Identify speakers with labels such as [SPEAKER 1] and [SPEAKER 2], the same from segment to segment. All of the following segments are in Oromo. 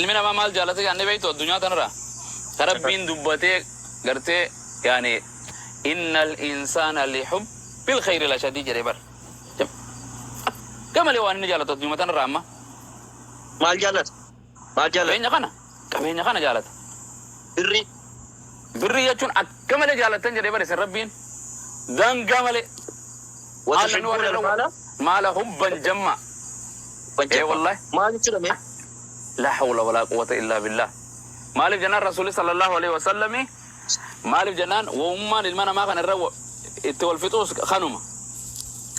[SPEAKER 1] Ilmi namaa maal jaalata jennee beektu addunyaa tanarraa? Ka Rabbiin dubbatee gartee, yaani innal insaana lihubbil khayri lashadiid jedhee bar. Akka malee waan inni jaalatu addunyaa tanarraa amma.
[SPEAKER 2] Maal jaallata? Maal jaallata?
[SPEAKER 1] Qabeenya kana. Qabeenya kana jaalata.
[SPEAKER 2] Birrii.
[SPEAKER 1] Birrii jechuun akka malee jaalattan jedhee bar isin Rabbiin. Daangaa malee. Maal namni warra
[SPEAKER 2] Watuhibbuuna
[SPEAKER 1] irra
[SPEAKER 2] al-maala
[SPEAKER 1] maala hubban jamma.
[SPEAKER 2] hubban
[SPEAKER 1] Ee
[SPEAKER 2] jamma.
[SPEAKER 1] wallahi.
[SPEAKER 2] Maal jechuudha mee?
[SPEAKER 1] La hawla walaa quwwata illaa billah. Maaliif jennaan Rasuulli sallallahu alaihi wasallami, maaliif jennaan wa'ummaan ilma namaa kana irra itti wal fixuus kanuma.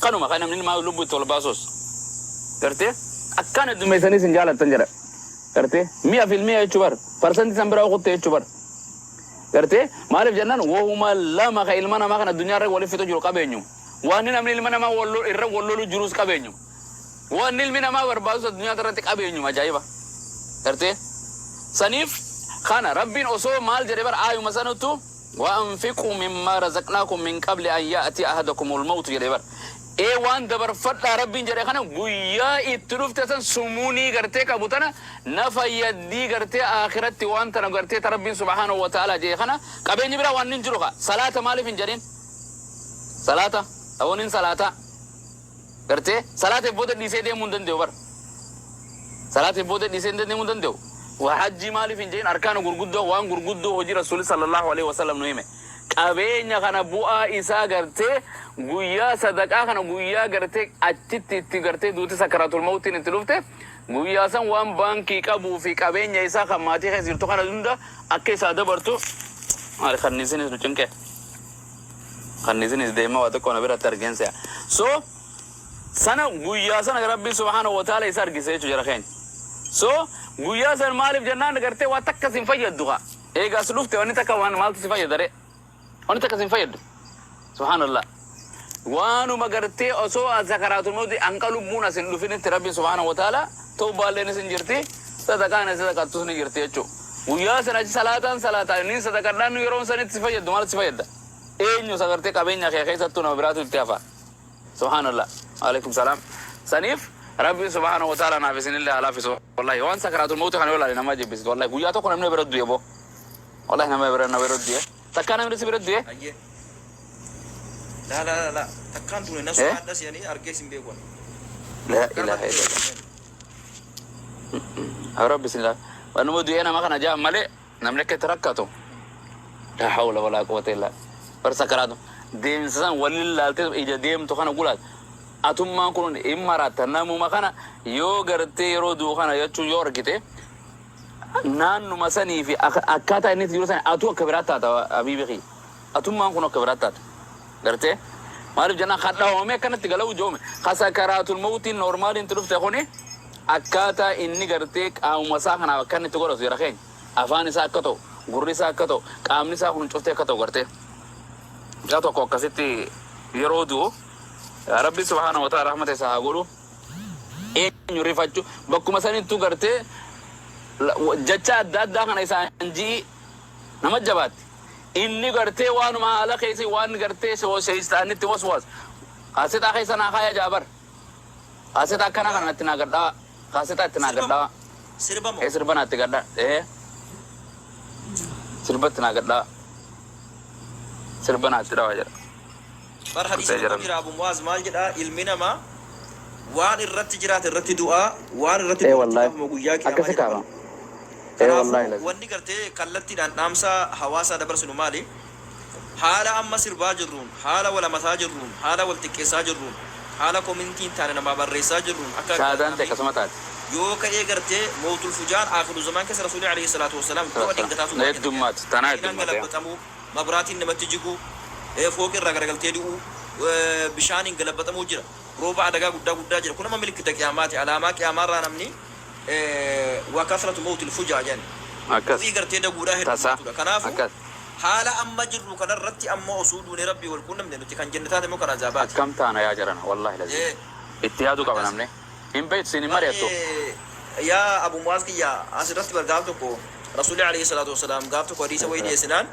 [SPEAKER 1] Kanuma kan namni ilmaa lubbuu itti wal baasuus. Gartee akkaan heddummeessanii isin jaalattan jedha. Gartee mi'a fil mi'a jechuu bar. Parsantii san biraa kutte jechuu bar. Gartee maaliif jennaan wahuma lama kan ilma namaa kana addunyaa irra waliif fixu jiru qabeenyu. Waan namni ilma namaa irra wal lolu jirus qabeenyu. Waan ilmi namaa barbaadus addunyaa irratti qabeenyuma ajaa'iba. Gartee saniif kana Rabbiin osoo maal jedhe bar aayuma sanattu, "Wa anfiquu mimmaa razaqnaakum min qabli an ya'tiya ahadakumul mawtu" jedhe bar. Ee, waan dabarfadhaa Rabbiin jedhe kana guyyaa itti dhufte san sumuunii gartee qabu tana na fayyaddii, gartee aakiratti waan tana gartee ta Rabbiin subhaanahu wa ta'ala jedhe kana. Qabeenyi biraa waan hin jiru ka salaata maaliif hin jedhin? Salaata dhawooniin salaataa gartee salaatiif booda dhiisee deemuu hin danda'u bar. Salaatiif booda dhiisee deemuu hin danda'u. Waa hajjii maaliif hin jedhin? Arkaana gurguddoo, waan gurguddoo hojii Rasuulli sallallahu alaihi wasallam nu hime. Qabeenya kana bu'aa isaa gartee guyyaa sadaqaa kana, guyyaa gartee achitti itti gartee duuti sakaraatul mawtiin itti dhufte, guyyaa san waan baankii qabuu fi qabeenya isaa kan maatii keessa jirtu kana hunda akka isaa dabartu. Maali kanniisinis nu cinqe? Kanniisinis deema waa xiqqoo na biratti argeen se'a. So sana guyyaa sana Rabbiin subhaanahu wa ta'ala isa argise jechuudha jara keenya. So guyyaa san maaliif jennaan gartee waa takka sin fayyaddu kaa. Eega as dhufte wanni takka waan maaltu si fayyada ree? Wanni takka sin fayyaddu. Subhaanallah. Waanuma gartee osoo sakaraatul mawti hanqa lubbuun as hin dhufinitti Rabbiin subhaanahu wa ta'ala tawbaalleen isin jirti, sadaqaan sadaqattus ni jirti jechuudha. Guyyaa sana achi salaataan salaataa inni sadaqadhaan yeroon sanitti si fayyaddu maaltu si fayyadda? Eenyu sagartee qabeenya kee keessattuu nama biraatu itti hafa. Subhaanallah. Alaikum salaam. Saniif Rabbiin subhaanahu wa ta'ala naaf isinillee haa laaffisu. Wallahi waan sakaraatul mawti kana yoo ilaale nama jibbisitu. Wallahi guyyaa tokko namni bira du'e boo. Wallahi nama bira du'e. Takkaa namni si bira du'e?
[SPEAKER 3] Ayyee. Laa laa laa laa. Takkaan duune na
[SPEAKER 1] Eh?
[SPEAKER 3] sodaadha se'anii argee sin beeku ani.
[SPEAKER 1] La
[SPEAKER 3] Akkanumatti
[SPEAKER 1] ilaha
[SPEAKER 3] du'e
[SPEAKER 1] illallah.
[SPEAKER 3] se'anii.
[SPEAKER 1] Haa Rabbi isin wanuma du'ee nama kana jaan malee namni akka itti rakkatu. La hawla wala quwwata illa bar. Sakaraatu deemsa san walin laaltee ija deemtu kana gulaat atummaan kun hin maratta. Namuma kana yoo gartee yeroo du'u kana jechuun yoo argite naannuma sanii fi akkaataa inni itti jiru sanii atuu akka biraa taata. Habiibi kiyya, atummaan kun akka biraa taata. Gartee maaliif jennaan kadhaawamee akkanatti gala'uu joome ka sakaraatul mawtiin normaaliin itti dhufte kuni akkaataa inni gartee qaamuma isaa kanaaf akka inni itti godhatu jara keenya, afaan isaa akka ta'u, gurri isaa akka ta'u, qaamni isaa kun cuftee akka ta'u. Gartee mucaa tokko akkasitti yeroo du'u, Rabbi subhaanahu wa ta'ala rahmata isaa haa godhu, eenyu rifachuu bakkuma sanittuu gartee jecha adda addaa kana isaan ji'i nama jabaatti. Inni gartee waanuma haala keessa waan gartee seeystaanitti waswaas kaasetaa keessa naa kaaya jaabar, kaasetaa akkana kana natti naa gadhaa, kaasetaa itti naa
[SPEAKER 3] Sirba
[SPEAKER 1] gadhaa.
[SPEAKER 3] Sirba moo?
[SPEAKER 1] Ee, sirba naatti gadhaa. Ee, sirba itti naa gadhaa, sirba naatti dhawaa jedha.
[SPEAKER 3] Bar hadiisa
[SPEAKER 1] Gartee
[SPEAKER 3] tokko
[SPEAKER 1] jedhan.
[SPEAKER 3] Jira. Abu Muaz maal jedha? Ilmi namaa waan irratti jiraate irratti du'aa, waan irratti
[SPEAKER 1] Ee
[SPEAKER 3] du'e irratti
[SPEAKER 1] wallahi
[SPEAKER 3] kaafama guyyaa qiyaamaa
[SPEAKER 1] akkasi
[SPEAKER 3] jedha bar.
[SPEAKER 1] kaafama. Ee wallahi
[SPEAKER 3] Kanaafuu
[SPEAKER 1] lazim.
[SPEAKER 3] wanni gartee kallattiidhaan dhaamsa hawaasaa dabarsinu maali? Haala amma sirbaa jirruun, haala wal hamataa jirruun, haala wal xiqqeessaa jirruun, haala komintii hin taane namaa barreessaa jirruun akka
[SPEAKER 1] Shahaadaan ta'e
[SPEAKER 3] aggaataamii
[SPEAKER 1] akkasuma taate.
[SPEAKER 3] Yoo ka'ee gartee mawtul fujaan aakhiru zamaan keessa Rasuulli alayhi salaatu wassalaam du'a dingataatu baay'ata jedhan.
[SPEAKER 1] Heddummaati tanaa
[SPEAKER 3] Makiinaan
[SPEAKER 1] heddummaate.
[SPEAKER 3] galabbaxamuu, mabraatiin namatti jiguu, fooqi irraa garagaltee du'uu, bishaaniin galabbaxamuu jira. Rooba adagaa guddaa guddaa jira. Kun amma milikkita qiyaamaati. Alaamaa qiyaamaa irraa namni wa kasratu mawtil fujaa jedhan. Du'ii gartee daguudhaa
[SPEAKER 1] Tasaa
[SPEAKER 3] heddummaatudha. Kanaafuu haala amma jirru kanarratti amma osoo duunee Rabbii wal quunnamne nuti kan jannataati moo kan azaabaati?
[SPEAKER 1] Akkam taana yaa jarana? Wallahi lazim itti yaaduu qaba. Namni hin beektu siin hin mari'attu.
[SPEAKER 3] Baay'ee yaa Abu Muaz kiyya, asirratti bar gaaf tokko Rasuulli alayhi salaatu wasalaam gaaf tokko hadiisa wayii dhiyeessinaan,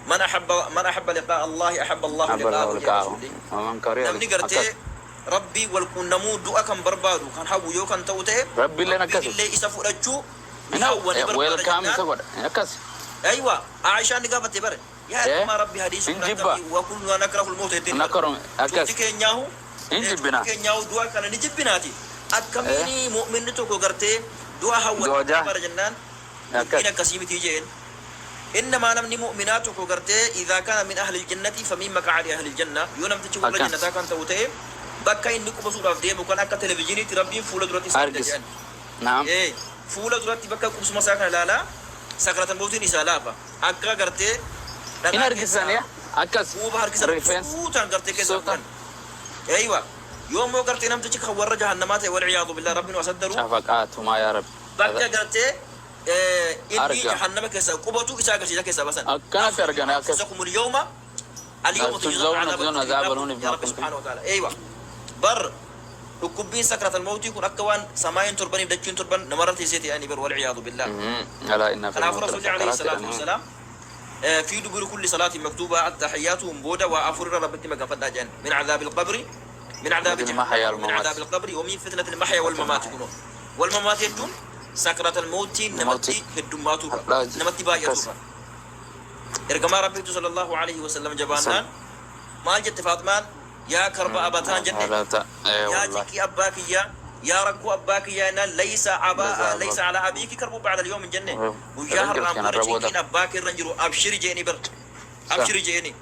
[SPEAKER 3] man ahabba liqaa Allahi ahabba Allahu
[SPEAKER 1] ahabba
[SPEAKER 3] liqaahu
[SPEAKER 1] Allahu
[SPEAKER 3] jedhe
[SPEAKER 1] liqaahu
[SPEAKER 3] Rasuulli.
[SPEAKER 1] waman kariha
[SPEAKER 3] Namni gartee Rabbii wal quunnamuu du'a kan barbaadu kan hawwu yoo kan ta'u ta'e
[SPEAKER 1] Rabbiilleen
[SPEAKER 3] Rabbiin
[SPEAKER 1] akkasi
[SPEAKER 3] illee isa fudhachuu. Ni hawwa, ni barbaada
[SPEAKER 1] Welcome isa
[SPEAKER 3] jennaan.
[SPEAKER 1] godha. Akkas.
[SPEAKER 3] Aywa, Aishaan ni gaafatte bare. Yaa ergamaa Rabbi, hadiisni
[SPEAKER 1] Hin
[SPEAKER 3] kun
[SPEAKER 1] jibba.
[SPEAKER 3] akkamii? Wa kullunaa nakrahul mawta jetteen bare.
[SPEAKER 1] Nakkaru akkas.
[SPEAKER 3] Cufti keenyaahu
[SPEAKER 1] Hin jibbina.
[SPEAKER 3] cufti keenyaahu du'a kana ni jibbinaati. Akkamiin mu'minni tokko gartee du'a hawwata
[SPEAKER 1] Du'a jaa.
[SPEAKER 3] bara jennaan,
[SPEAKER 1] Akkas.
[SPEAKER 3] dubbiin akkasii miti jeen. Innamaa namni mu'minaa tokko gartee idhaa kaana min ahlil jannati famin maqaadi ahlil janna, yoo namtichi warra
[SPEAKER 1] Akkas.
[SPEAKER 3] jannataa kan ta'u ta'e, bakka inni qubasuudhaaf deemu kan akka televizyiiniitti Rabbiin fuula duratti isa fida
[SPEAKER 1] Argis.
[SPEAKER 3] jedhan.
[SPEAKER 1] Naam.
[SPEAKER 3] Ee, fuula duratti bakka qubsuma isaa kana ilaalaa sakratan mawtiin isaa laafa. Akka gartee
[SPEAKER 1] Hin
[SPEAKER 3] dhadhaa
[SPEAKER 1] argisan
[SPEAKER 3] keessaa
[SPEAKER 1] yaa. Akkas.
[SPEAKER 3] huuba harkisan
[SPEAKER 1] Rifeensa.
[SPEAKER 3] suutaan gartee keessaa
[SPEAKER 1] Suutaan.
[SPEAKER 3] fuudhan. Eeywa. Yoo immoo gartee namtichi kan warra jahannamaa ta'e, wal ciyaadu billah, Rabbiin waa saddaru,
[SPEAKER 1] Shafaqaatumaa yaa Rabbi.
[SPEAKER 3] bakka gartee inni
[SPEAKER 1] Arga.
[SPEAKER 3] jahannama keessaa qubatu isa agarsiisa keessaa basan.
[SPEAKER 1] Akkanatti argan akkas.
[SPEAKER 3] أنفسكم اليوم اليوم
[SPEAKER 1] تجزون
[SPEAKER 3] تجزون
[SPEAKER 1] تجزون عذاب الهون
[SPEAKER 3] يا
[SPEAKER 1] بما
[SPEAKER 3] رب
[SPEAKER 1] كنتم.
[SPEAKER 3] سبحانه وتعالى. ايوه، بر dhukkubbiin سكرة الموت kun akka waan samaayin torbaniif dachiin torban namarra teessee ta'anii bar, والعياذ بالله.
[SPEAKER 1] ألا إن في
[SPEAKER 3] kanaafuu
[SPEAKER 1] الموت
[SPEAKER 3] rasuulli عليه
[SPEAKER 1] لسكرات
[SPEAKER 3] الصلاة
[SPEAKER 1] jedhanii.
[SPEAKER 3] والسلام في دبر كل صلاة مكتوبة التحيات booda waa afur irra Rabbitti maganfadhaa jedhan: من عذاب القبر، من عذاب
[SPEAKER 1] المحيا
[SPEAKER 3] جهنم، من
[SPEAKER 1] والممات.
[SPEAKER 3] عذاب القبر، ومن فتنة المحيا والممات. Kunoo والممات jechuun سكرة الموت namatti heddummaatu irra,
[SPEAKER 1] Hadhaa-
[SPEAKER 3] namatti baay'atu
[SPEAKER 1] akkas.
[SPEAKER 3] irra. Ergamaa Rabbiitu صلى الله عليه وسلم jabaannaan maal jette Faaxmaan? Yaa karba abataan jette.
[SPEAKER 1] Haadha.
[SPEAKER 3] Yaa
[SPEAKER 1] Wallahi.
[SPEAKER 3] cinqii abbaa kiyyaa, yaa rakkoo abbaa kiyyaa jennaan, ليس أبا
[SPEAKER 1] Leza
[SPEAKER 3] ليس على أبيك كرب بعد اليوم hin jenne.
[SPEAKER 1] Eh,
[SPEAKER 3] Guyyaa
[SPEAKER 1] irra
[SPEAKER 3] har'aan
[SPEAKER 1] jirti
[SPEAKER 3] booda
[SPEAKER 1] kanarra booda.
[SPEAKER 3] cinqiin abbaa kee irra hin jiru, abshiri jeeni bar, abshiri jeeni.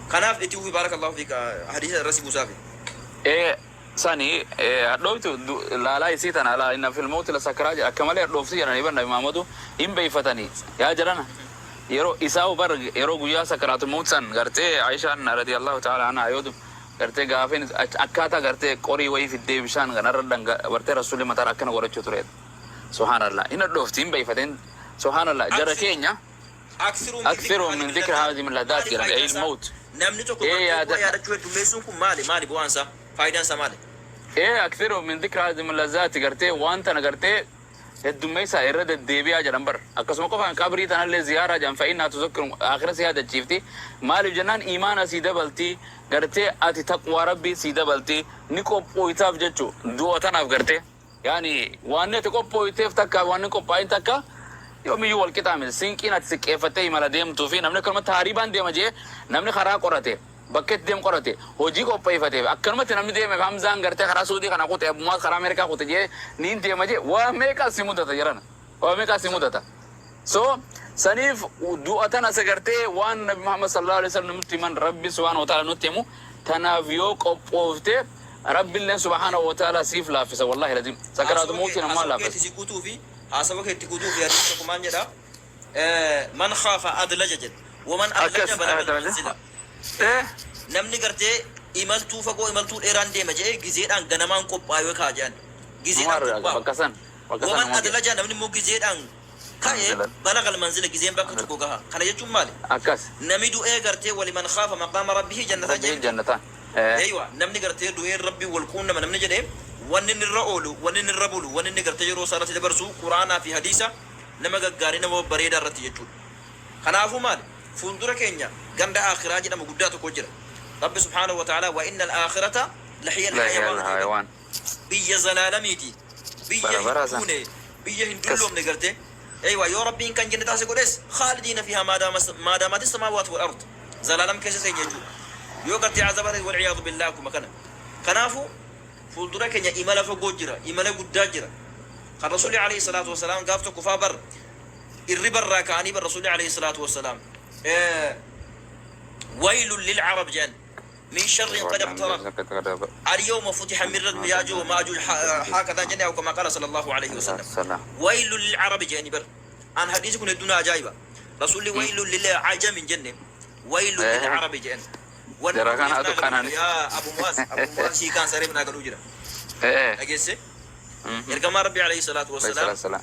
[SPEAKER 3] Kanaaf itti ufi, بارك الله فيك, hadiisa irra si buusaafi.
[SPEAKER 1] Sani hadhooftu laalaa isii tana ألا إن في الموت لسكرات jedha. Akka malee hadhoofti jedhanii bar. Nabi Muhammadu hin beeyfatanii yaa jedhana yeroo isaa bar, yeroo guyyaa سكرات الموت san gartee Aishaan رضي الله تعالى عنها yoodu gartee gaafin akkaataa gartee qorii wayii fiddee bishaan kanarra dhanga bartee rasuulli mataa akkana godhachuu ture. سبحان الله, hin hadhoofti, hin beeyfateen. سبحان الله, jara keenya.
[SPEAKER 3] أكثروا
[SPEAKER 1] أكثروا من ذكر هذه من اللذات jedhan, أي الموت.
[SPEAKER 3] Namni tokko
[SPEAKER 1] Ee,
[SPEAKER 3] gartee
[SPEAKER 1] yaada-
[SPEAKER 3] bu'aa yaadachuu heddummeessuun kun maali? Maali bu'aan isaa? Faayidaan isaa maali?
[SPEAKER 1] أكثروا من ذكر هذه من اللذات gartee waan tana gartee heddummeessaa, irra deddeebi'aa jedhan bar. Akkasuma qofaan qabrii tanallee ziyaaraa jedhan, فإنها تذكر الآخرة si yaadachiifti. Maaliif jennaan, imaana sii dabalti, gartee ati taqwaa Rabbii sii dabalti, ni qophooytaaf jechu du'a tanaaf. Gartee yaani waan ati qophooyteef takka waan ni qophaa'in takka yoomiyyuu wal qixaame. Sinqiin ati siqqeeffattee imala deemtuu fi namni akkanumatti hariibaan deema jee, namni karaa qorate, bakka itti deemu qorate, hojii qopheeffateef akkanumatti namni deeme. Hamzaan gartee karaa Suudii kana kute, Abbumaa karaa Ameerikaa kute jee niin deema jee, waa meeqaa si mudata jedhana, waa meeqaa si mudata. So saniif du'a tana isa gartee waan Nabi Muhammad صلى الله عليه وسلم nutti himan, Rabbi سبحانه وتعالى nutti himu tanaaf yoo qophoofte, Rabbiilleen سبحانه وتعالى siif laaffisa. والله لازم سكرات موtii namaa
[SPEAKER 3] Haasawa
[SPEAKER 1] laaffisa.
[SPEAKER 3] keetti si guutuu fi haasawa keetti guutuu fi hadiisa tokko maal jedha? من خاف أدلج jedhe, ومن أدلج
[SPEAKER 1] Akkas
[SPEAKER 3] بلغ المنزل. Namni gartee imaltuu fagoo, imaltuu dheeraan deema jedhee gizeedhaan ganamaan qophaa'ee kaa jedhan, gizeedhaan qophaa'u.
[SPEAKER 1] Bakka san bakka san
[SPEAKER 3] ومن
[SPEAKER 1] nama
[SPEAKER 3] أدلج, namni immoo gizeedhaan ka'e,
[SPEAKER 1] منزلا.
[SPEAKER 3] بلغ المنزل, gizeen bakka tokko gaha. Kana jechuun maali?
[SPEAKER 1] Akkas.
[SPEAKER 3] Namni du'ee gartee ولمن خاف مقام ربه جنتان
[SPEAKER 1] Rabbii
[SPEAKER 3] jedhe.
[SPEAKER 1] jannataan.
[SPEAKER 3] Eeywa, namni gartee du'ee Rabbii wal quunnama namni jedhee, wanni inni irra oolu, wanni inni irra bulu, wanni inni gartee yeroo isaa irratti dabarsu Quraanaa fi hadiisa nama gaggaarii, nama babbareedaa irratti jechuudha. Kanaafuu maali? Fuuldura keenya ganda akhiraa jedhamu guddaa tokko jira. Rabbi سبحانه وتعالى وإن الآخرة لهي
[SPEAKER 1] لهي
[SPEAKER 3] الحيوان.
[SPEAKER 1] الحيوان.
[SPEAKER 3] Biyya zalaalamiiti. Biyya
[SPEAKER 1] Bara
[SPEAKER 3] hin
[SPEAKER 1] bara san.
[SPEAKER 3] duune, biyya hin dulloomne gartee. Eeywa, yoo Rabbiin kan jenne taase godhes, خالدين فيها ما دامت السماوات والأرض, zalaalam keessa seenya jechuudha. Yoo gartee azaba ta'e, والعياذ بالله, akkuma kana. Kanaafuu fuuldura keenya imala fagoo jira, imala guddaa jira. Kan rasuulli عليه الصلاة والسلام gaaf tokko faa bar irriba irraa ka'anii bar, rasuulli عليه الصلاة والسلام ويل للعرب jedhan, من شر قد اقترب، اليوم فتح من ردم ياجوج وماجوج هكذا جنة أو كما قال صلى الله عليه وسلم.
[SPEAKER 1] السلام.
[SPEAKER 3] ويل للعرب jedhani bar. An hadiisi kun hedduun ajaa'iba. Rasuulli ويل للعجم jenne, ويل للعرب jedhan.
[SPEAKER 1] Jara kana atu kanaan.
[SPEAKER 3] Yaa Abu Muaz, Abu Muaz hiikaan saree naa galuu jira. Dhageesse, ergamaa Rabbi عليه الصلاة والسلام
[SPEAKER 1] السلام.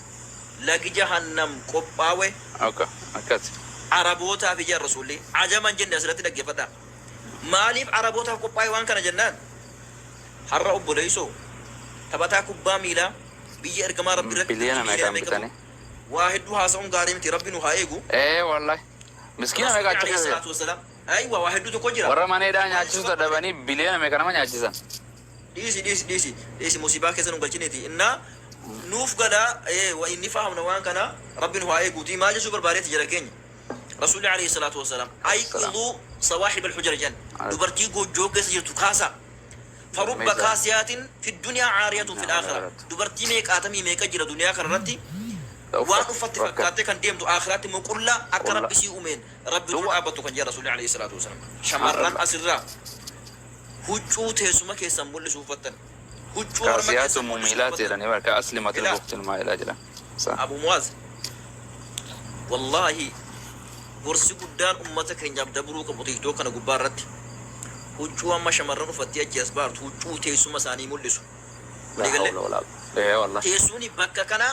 [SPEAKER 3] Lagi jahannam qophaawe
[SPEAKER 1] Okay. Akkas.
[SPEAKER 3] Arabootaaf ijaan rasuulli ajaman jenne asirratti dhaggeeffadha. Maaliif arabootaaf qophaa'e waan kana jennaan, har'a obboleessoo taphataa kubbaa miilaa biyya ergamaa Rabbi irratti
[SPEAKER 1] Biliyoona meeqaan bitanii?
[SPEAKER 3] Waa hedduu haasa'uun gaarii miti, Rabbi nu haa eegu.
[SPEAKER 1] Ee, wallahi. Miskiina meeqa achi
[SPEAKER 3] عليه
[SPEAKER 1] keessa jira?
[SPEAKER 3] الصلاة والسلام, aywa, waa hedduu tokko jira.
[SPEAKER 1] Warra maneedhaa nyaachisuu dadhabanii biliyoona meeqa nama nyaachisan?
[SPEAKER 3] Dhiisi, dhiisi, dhiisi, dhiisi, musiibaa keessa nu galchineeti innaa. Nuuf gala, wa inni fahamna waan kana. Rabbi nu haa eeguuti. Maal jechuu barbaadeeti jara keenya? Rasuulli alayhi salaatu wasalaam ayqiduu sawaahib alhujra jedhan, dubartii goojjoo keessa jirtu kaasa. Farubba
[SPEAKER 1] Meeshaa.
[SPEAKER 3] kaasiyaatin fi duniyaa caariyatun fil aakhira. Dubartii meeqaatamii meeqa jira duniyaa kana irratti waan uffatte fakkaattee kan deemtu, aakhiraatti immoo qullaa akka
[SPEAKER 1] Qullaa.
[SPEAKER 3] Rabbi sii uumeen Rabbi dura dhaabbattu kan jedha Rasuulli alayhi salaatu wasalaam. Shamarran asirraa huccuu teessuma keessan mul'isu uffattan, huccuu harma
[SPEAKER 1] Kaasiyaatu
[SPEAKER 3] keessan mul'isu
[SPEAKER 1] mumiilaat
[SPEAKER 3] uffattan.
[SPEAKER 1] jedhanii barka aslimatil
[SPEAKER 3] Ilaa.
[SPEAKER 1] buktil maa'ilaa jedhan. Sa.
[SPEAKER 3] Abu Muaz, wallaahi gorsi guddaan ummata keenyaaf dabruu qabu TikTok kana gubbaa irratti, huccuu amma shamarran uffattee achi as baartu, huccuu teessuma isaanii mul'isu.
[SPEAKER 1] La
[SPEAKER 3] Walii galee?
[SPEAKER 1] hawla wala ee wallahi.
[SPEAKER 3] Teessumni bakka kana,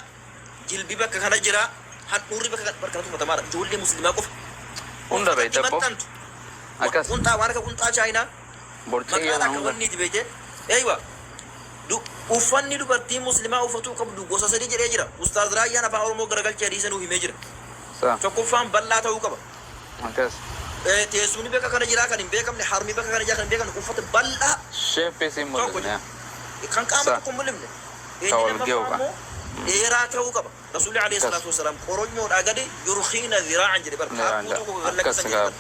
[SPEAKER 3] jilbi bakka kana jira, handhuurri bakka kana, bakka kanatti uffatamaadha. Ijoollee muslimaa qofa
[SPEAKER 1] Hunda
[SPEAKER 3] uffatatti
[SPEAKER 1] beekta po.
[SPEAKER 3] maxxantu.
[SPEAKER 1] Akkas.
[SPEAKER 3] Qunxaa, waan akka qunxaa chaayinaa
[SPEAKER 1] Borcii
[SPEAKER 3] maqaan
[SPEAKER 1] kana
[SPEAKER 3] akka
[SPEAKER 1] hunda.
[SPEAKER 3] wanniiti beekte. Eeywa, uffanni dubartii muslimaa uffatuu qabdu gosa sadi jedhee jira Ustaaz Raayyaan. Afaan Oromoo garagalchee hadiisa nuu himee jira.
[SPEAKER 1] Sa.
[SPEAKER 3] Tokkoffaan bal'aa ta'uu qaba.
[SPEAKER 1] Akkas.
[SPEAKER 3] Teessumni bakka kana jiraa kan hin beekamne, harmi bakka kana jiraa kan hin beekamne, uffata bal'aa
[SPEAKER 1] Sheeppii siin
[SPEAKER 3] tokko
[SPEAKER 1] mul'isne.
[SPEAKER 3] kan qaama
[SPEAKER 1] Sa.
[SPEAKER 3] tokko hin mul'ifne.
[SPEAKER 1] Ka
[SPEAKER 3] Inni
[SPEAKER 1] wal ga'u
[SPEAKER 3] lammaffaa
[SPEAKER 1] qaba.
[SPEAKER 3] immoo dheeraa ta'uu qaba. Rasuulli alayhi
[SPEAKER 1] Akkas.
[SPEAKER 3] salaatu wasalaam qoronyoodhaa gadi yurkiina ziraa'an jedhe bara.
[SPEAKER 1] Ziraa'an
[SPEAKER 3] Taakkuu tokko
[SPEAKER 1] akkas
[SPEAKER 3] gad lakkisan jedhe
[SPEAKER 1] gaa.
[SPEAKER 3] bara.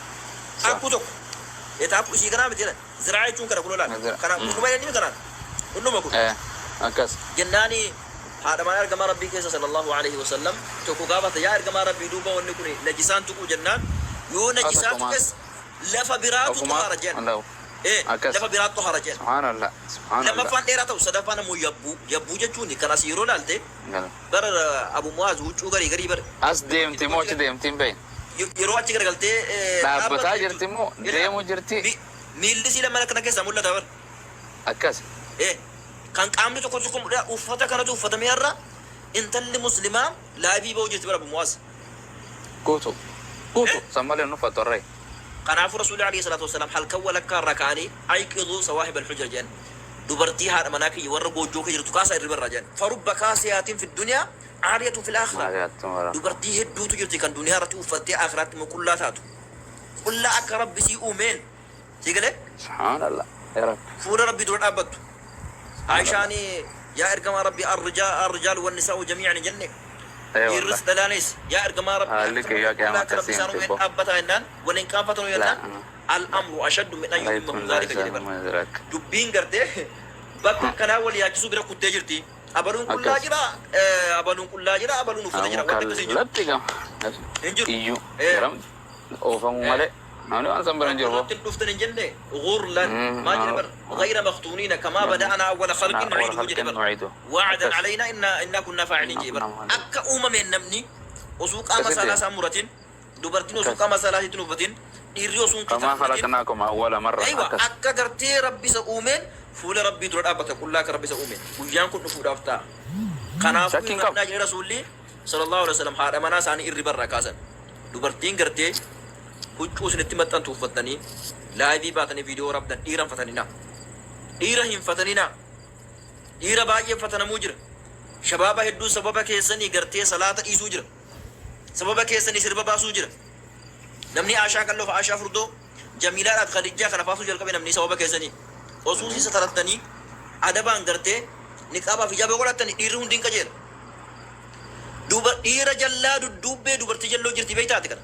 [SPEAKER 1] Sa.
[SPEAKER 3] Taakkuu tokko. Taakkuu isii kanaa miti jedhan. Ziraa jechuun kana kunoo laal.
[SPEAKER 1] Zira.
[SPEAKER 3] Kana hunduma jedhanii kanaan. Hunduma kun.
[SPEAKER 1] Akkas.
[SPEAKER 3] Jennaani haadha manaa ergamaa Rabbii keessa sallallahu alaihi wasallam tokko gaafata, yaa ergamaa Rabbii, duuba wanni kun najisaan tuquu jennaan, yoo najisaa
[SPEAKER 1] Takkumaan.
[SPEAKER 3] tuqes lafa biraatu
[SPEAKER 1] Ofumaa.
[SPEAKER 3] xahaara jedhan.
[SPEAKER 1] Allahu. Akkas.
[SPEAKER 3] Lafa biraatu xahaara jedhan.
[SPEAKER 1] Subhaanallah. Subhaanallah.
[SPEAKER 3] Lammaffaan dheeraa ta'u, sadaffaan ammoo yabbuu. Yabbuu jechuun kan as yeroo laalte
[SPEAKER 1] Gala.
[SPEAKER 3] bara Abu Muaz huccuu garii garii bara
[SPEAKER 1] As deemti moo achi deemti hin beekne.
[SPEAKER 3] Yeroo achi garagaltee
[SPEAKER 1] Dhaabbataa
[SPEAKER 3] dhaabbattu
[SPEAKER 1] jirti moo
[SPEAKER 3] jechuudha.
[SPEAKER 1] deemu jirti?
[SPEAKER 3] Miilli sii lama kana keessaa mul'ata bara.
[SPEAKER 1] Akkas.
[SPEAKER 3] Kan qaamni tokko tokko mul'ata, uffata kanatu uffatamee har'a intalli muslimaa live ba'uu jirti bara, Abu Muaz.
[SPEAKER 1] Guutu. Guutu. San malee hin uffattu harree.
[SPEAKER 3] Kanaafuu Rasuulli alayhi salaatu wasalaam halkan walakkaa irraa ka'anii ayqiduu sawaahib alhujra jedhan. Dubartii haadha manaa kiyya warra goojjoo kee jirtu kaasaa irriba irraa jedhan. Farubba kaasiyaatiin fi duniyaa caariyatun fil aakhira.
[SPEAKER 1] Maariyaatti mara.
[SPEAKER 3] Dubartii hedduutu jirti kan duniyaa irratti uffattee aakhiraatti immoo qullaa taatu. Qullaa akka Rabbi sii uumeen. Sii galee?
[SPEAKER 1] Subhaanallah. Yaa Rabbi.
[SPEAKER 3] Fuula Rabbii dura dhaabbattu. Aishaan yaa ergamaa Rabbii, arrijaalu wannisaa'u jamii'an hin jenne.
[SPEAKER 1] Ee
[SPEAKER 3] Dhiirris
[SPEAKER 1] wallahi.
[SPEAKER 3] dhalaanis yaa ergamaa Rabbii,
[SPEAKER 1] Haalli
[SPEAKER 3] akkuma
[SPEAKER 1] kiyyaa
[SPEAKER 3] qullaa
[SPEAKER 1] qiyaamaa
[SPEAKER 3] akka Rabbi
[SPEAKER 1] akkasii
[SPEAKER 3] isaan
[SPEAKER 1] miti
[SPEAKER 3] uumeen
[SPEAKER 1] bo.
[SPEAKER 3] dhaabbataa jennaan, waliin qaanfatanu jennaan, al-amru ashaddu min an yuhimmahu dhaalika jedhe bara. Dubbiin gartee bakka kanaa wal yaachisuu bira kuttee jirti. Abaluun qullaa
[SPEAKER 1] Akkas.
[SPEAKER 3] jira, abaluun qullaa jira, abaluun uffata jira. Wanti akkasii hin jiru.
[SPEAKER 1] Kallatti gama.
[SPEAKER 3] Hin jiru.
[SPEAKER 1] Iyyuu.
[SPEAKER 3] Eh.
[SPEAKER 1] Garam oofamuu malee. Namni waan san bira hin jiru bo.
[SPEAKER 3] Irratti dhuftan hin jenne ghurlan maal jedhe bar, ghayra makhtuuniina kamaa bada'anaa awwala khalqin nu'iiduhu jedhe bar.
[SPEAKER 1] Nu'iidu.
[SPEAKER 3] Wa'adan
[SPEAKER 1] Akkas.
[SPEAKER 3] alaynaa inna kunnaa faa'iliin jedhe bar. Akka uumameen namni osoo qaama
[SPEAKER 1] Akkasitti.
[SPEAKER 3] saalaa isaa muratin, dubartiin osoo
[SPEAKER 1] Akkas.
[SPEAKER 3] qaama saalaa isiitti hin uffatin, dhiirri osoo hin
[SPEAKER 1] Kamaa
[SPEAKER 3] kitaab fudhatin.
[SPEAKER 1] khalaqnaakum awwala marra.
[SPEAKER 3] Aywa,
[SPEAKER 1] Akkas.
[SPEAKER 3] akka gartee Rabbi isa uumeen fuula Rabbii dura dhaabbata, qullaa akka Rabbi isa uumeen. Guyyaan kun dhufuudhaaf ta'a. Kanaafuu
[SPEAKER 1] Shakkiin qabu.
[SPEAKER 3] hin jedhe Rasuulli sallallahu alaihi wasallam, haadha manaa isaanii irriba irraa kaasan. Dubartiin gartee huccuu isinitti maxxantu uffattanii live baatanii viidiyoo waraabdan, dhiira hin fataninaa. Dhiira hin fataninaa. Dhiira baay'ee fatanamuu jira. Shabaaba hedduu sababa keessanii gartee salaata dhiisuu jira. Sababa keessanii sirba baasuu jira. Namni Aashaa qalloo fi Aashaa furdoo, Jamiilaadhaaf Khadijjaa kana faasuu jalqabe namni sababa keessanii. Osoo isa tarattanii adabaan gartee niqaabaa fi hijaaba godhattanii, dhiirri hundi hin qajeela. Duba dhiira jallaa dudduubbee dubartii jalloo jirti, beektaati kana.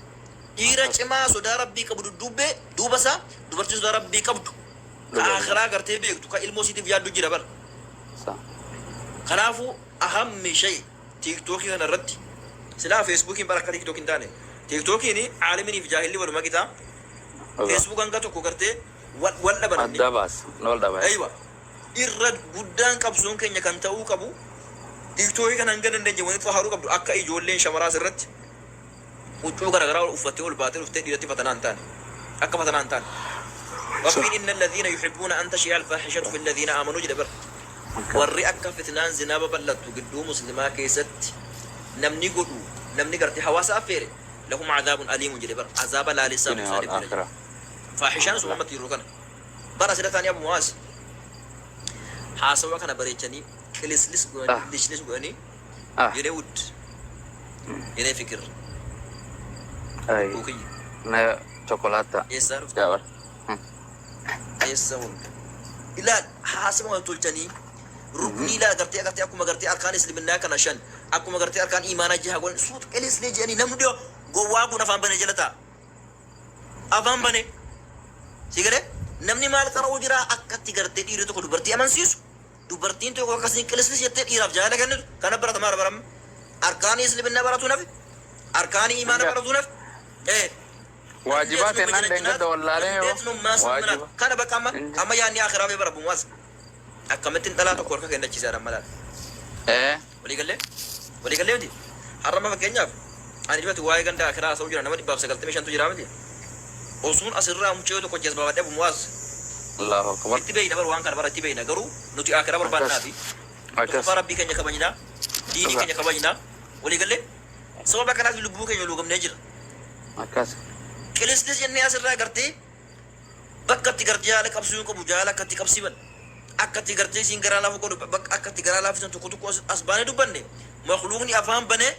[SPEAKER 3] Dhiira cimaa sodaa Rabbii qabu dudduubbee duuba isaa dubartii sodaa Rabbii qabdu ka akhiraa gartee beektu, ka ilmoo siitiif yaaddu jira bara.
[SPEAKER 1] Sa.
[SPEAKER 3] Kanaafuu ahammi shay TikTokii kana irratti, silaa Facebookiin bara akka TikTok hin taane, TikTokiin aaliminiif jaahilli waluma qixa. Facebook hanga tokko gartee wal dhaba namni.
[SPEAKER 1] Adda baas. Wal dhaba.
[SPEAKER 3] Aywa. Irra guddaan qabsoon keenya kan ta'uu qabu TikTokii kana hanga dandeenye wanti xaharuu qabdu akka ijoolleen shamaraas irratti huccuu garaagaraa uffattee ol baatee dhuftee dhiiratti fatanaa hin taane. Akka fatanaa hin taane. Rabbiin inna alladhiina yuhibbuuna an tashi'a alfaahishatu fi alladhiina aamanuu jedhe bara. Warri akka fitnaan zinaa babal'attu gidduu muslimaa keessatti namni godhu, namni gartee hawaasa affeere, lahum cadaabun aliimun jedhe bara. Azaaba laalessaatu
[SPEAKER 1] Dunya
[SPEAKER 3] isaaniif
[SPEAKER 1] wal
[SPEAKER 3] jira jedhe.
[SPEAKER 1] aakhira.
[SPEAKER 3] Faahishaan sun ammatti yeroo kana. Bara asirra taanii Abu Muwaaz haasawa kana bareechanii qilislis godhanii lishlis godhanii የኔ ውድ፣ የኔ ፍቅር፣
[SPEAKER 1] Ay.
[SPEAKER 3] lubbuu kiyya.
[SPEAKER 1] Na chocolata.
[SPEAKER 3] Eessaa dhufte?
[SPEAKER 1] Yaa bara.
[SPEAKER 3] Eessa hunda ilaal, haasawa kana tolchanii Ruknii laa gartee agartee akkuma gartee arkaan isliminnaa kana shan, akkuma gartee arkaan iimaanaa jaha godhan, suuta qilisli jedhanii namni dhiyoo gowwaa kun afaan bane jala ta'a. Afaan bane. Si galee? Namni maal qara'uu jira? Akkatti gartee dhiirri tokko dubartii amansiisu, dubartiin tokko akkasiin qilislis jettee dhiiraaf jaalala kennitu kana baratamaa bara amma. Arkaanii isliminnaa baratu nafi, arkaanii iimaana baratu nafi.
[SPEAKER 1] Waajibaa tennaan dheengadda wallaalee
[SPEAKER 3] waajiba. Kana bakka amma amma yaadni akhiraa fi bara bu'umas akkamittiin dhalaa tokko harka kennachiisaadha malaan. Walii gallee? Walii gallee miti? Har'a amma fakkeenyaaf ani dhibatu waa'ee ganda akiraa haasa'uu jira, nama 195tu jira miti. Osuun asirraa mucayyoo tokko jazbaabadhee, Abu Mu'aaz.
[SPEAKER 1] Allahu akbar.
[SPEAKER 3] Itti beeyna bar, waan kana bara itti beeyna, garuu nuti akiraa barbaannaa fi tokkoffaa Rabbii keenya kabajnaa, diinii keenya kabajnaa, walii gallee, sababa kanaaf lubbuu keenya luugamnee jira. Qilislis jennee asirraa gartee bakka itti gartee haala qabsiisuu qabu, jaala akka itti qabsiiban, akka itti gartee isiin garaa laafu godhu, bakka akka itti garaa laafisan tokko tokko as baanee dubbanne, makluuqni afaan banee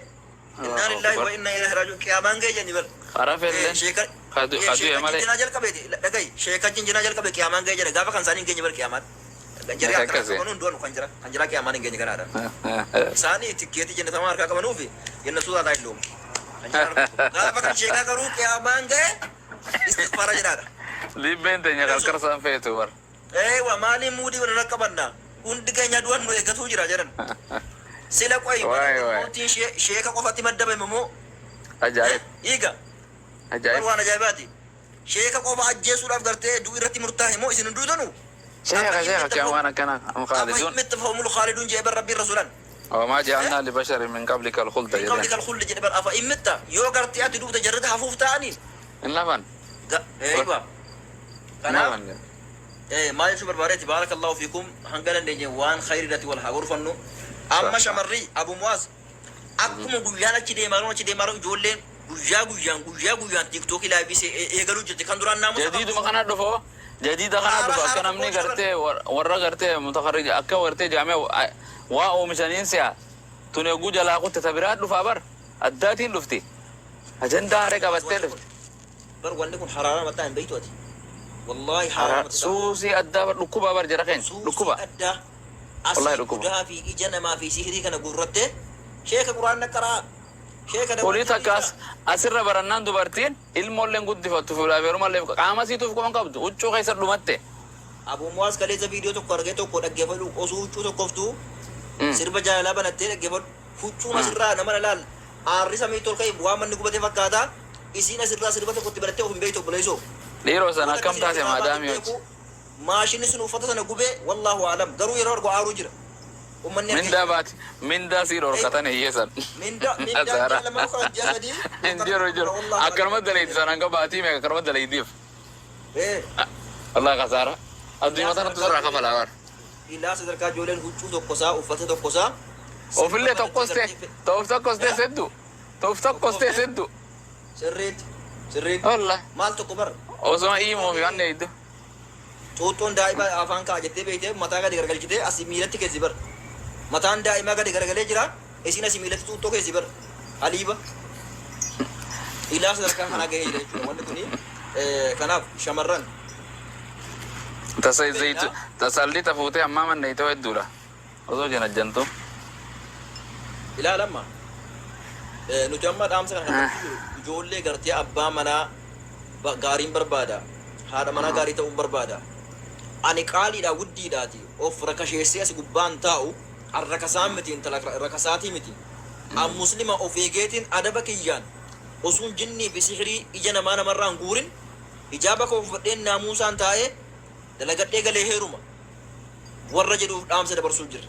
[SPEAKER 3] innaa lillaahi wa innaa ilaihi raaji'uun, qiyaamaan ga'e jenni bar.
[SPEAKER 1] Harafelleen
[SPEAKER 3] Sheeka
[SPEAKER 1] kadu'e
[SPEAKER 3] sheeka
[SPEAKER 1] malee.
[SPEAKER 3] Jinjinaa jalqabeeti, dhagayi, sheeka jinjinaa jalqabe, qiyaamaan ga'e jedhe. Gaafa kan isaanii hin geenye bar qiyaamaan. Jarri akka qabanuun du'anu kan jira, kan jira qiyaamaan hin geenye ganaadha. Isaanii tikkeetii jennatamaa harkaa qabanuufi jennatu taataa hin loomu. Gaafa kan sheekaa garuu qiyaamaan ga'e istighfaara jedhaadha.
[SPEAKER 1] Libbeen teenya qarqarsaan feetu bar.
[SPEAKER 3] Eewa, maaliin muudii walirra qabanna? Hundi keenya du'an nu eeggatuu jira jedhan. Sila qoyi
[SPEAKER 1] Waay waay.
[SPEAKER 3] mootiin sheeka qofatti maddabame moo?
[SPEAKER 1] Ajaa'ib.
[SPEAKER 3] Dhiiga.
[SPEAKER 1] Ajaa'ib.
[SPEAKER 3] Waan ajaa'ibaati. Sheeka qofa ajjeesuudhaaf gartee du'i irratti murtaa'e moo isin hin duutanu?
[SPEAKER 1] Sheeka sheeka kan waan akkana am khaalidun.
[SPEAKER 3] أفإن مت فهم الخالدون jee bar Rabbiin rasuulan.
[SPEAKER 1] وما جعلنا لبشر من قبلك الخلد
[SPEAKER 3] من قبلك
[SPEAKER 1] jedhan.
[SPEAKER 3] الخلد jedhe bar. أفإن مت, yoo gartee ati duute jarrata hafuuf ta'anii.
[SPEAKER 1] Hin lafan.
[SPEAKER 3] Eeywa.
[SPEAKER 1] Hin
[SPEAKER 3] Kanaaf
[SPEAKER 1] lafan.
[SPEAKER 3] Maal jechuu barbaadeeti, بارك الله فيكم, hanga dandeenye waan khayrii irratti wal haa gorfannu. Amma shamarri, Abu Muwaaz, akkuma guyyaan achi deemaa jiru, achi deemaa jiru, ijoolleen guyyaa guyyaan guyyaa guyyaan TikTokii live eegaluu jirti, kan duraan naamusa
[SPEAKER 1] Jadiiduma kana dhufo, jadiida kana dhufa, akka namni gartee warra gartee mutakarrij akka gartee jaamee waa oomishaniin si'a tun eeguu jalaa kutte ta biraa dhufaa bar, addaatiin dhufti, ajandaa haree qabattee dhufti.
[SPEAKER 3] Bar wanni kun haraara mataa hin beeytu ati. Wallaahi haraara mataa.
[SPEAKER 1] Suusii addaa bar, dhukkuba bar, jara keenya dhukkuba.
[SPEAKER 3] Addaa.
[SPEAKER 1] Wallaahi
[SPEAKER 3] Asii
[SPEAKER 1] dhukkuba.
[SPEAKER 3] Budaa fi ija namaa fi sihirii kana gurrattee sheeka quraanna qaraa. Sheeka
[SPEAKER 1] Olii takka asirra barannaan dubartiin ilmoolleen guddifattu, fuudhaa qaama siituuf qoon qabdu huccuu keessa dhumatte.
[SPEAKER 3] Abu Muwaaz, kaleessa viidiyoo tokko argee, tokko dhaggeeffadhu, osoo huccuu tokkoftuu sirba jaalalaa banattee dhaggeeffadhu, huccuun asirraa nama laal aarri samii tol ka'e, waan manni gubate fakkaata, isiin asirraa sirba tokkotti banattee of hin beektu, obboleessoo.
[SPEAKER 1] Dhiiroo sana akkam taate maadaamii hojii.
[SPEAKER 3] Maashinni sun uffata sana gubee, والله أعلم, garuu yeroo argu aaruu jira. Uummanni
[SPEAKER 1] Mindaa baati, mindaa sii dhorkatan hiyyeessan.
[SPEAKER 3] Mindaa mindaa
[SPEAKER 1] Asaara.
[SPEAKER 3] ji'a 2 yookaan ji'a 3.
[SPEAKER 1] Hin jiru, hin jiru. Akkanuma dalayti sana hanga baatii meeqa akkanuma dalaytiif. Wallahi kasaara. Addunyaa tanatti sirraa kafalaa bar.
[SPEAKER 3] Ilaa sadarkaa ijoolleen huccuu tokkosaa, uffata tokkosaa.
[SPEAKER 1] Ofillee tokkos ta'e, ta'uuf tokkos ta'e seddu. Ta'uuf tokkos ta'e seddu.
[SPEAKER 3] Sirriitti sirriitti.
[SPEAKER 1] Wallahi.
[SPEAKER 3] Maal tokko bar.
[SPEAKER 1] Osoma iimoo fi waan eeydu.
[SPEAKER 3] Xuuxxoon daa'ima afaan kaa'a jettee beektee mataa gadi garagalchitee asii miilatti keessi bar. Mataan daa'imaa gadi garagalee jira. Isiin asii miilatti xuuxxoo keessi bar. Haliiba. Ilaa sadarkaa kanaa gahee jira jechuudha. Wanni kuni kanaaf shamarran.
[SPEAKER 1] Tasa zayitu tasalli tafuutee ammaa manneeytoo hedduudha. Osoo janajjantu.
[SPEAKER 3] Ilaalamma. Nuti amma dhaamsa kana kan jiru ijoollee gartee abbaa manaa gaariin barbaada. Haadha manaa gaarii ta'uun barbaada. Ani qaaliidha, wuddiidhaati. Of rakasheessee as gubbaan taa'u an rakasaan miti, intala rakasaatii miti. An muslima of eegeetiin adaba kiyyaan osuun jinnii fi sihirii ija namaa namarraan guurin, hijaaba koo uffadheen naamuusaan taa'ee dalagadhee galee heeruma warra jedhuuf dhaamsa dabarsuu jirra.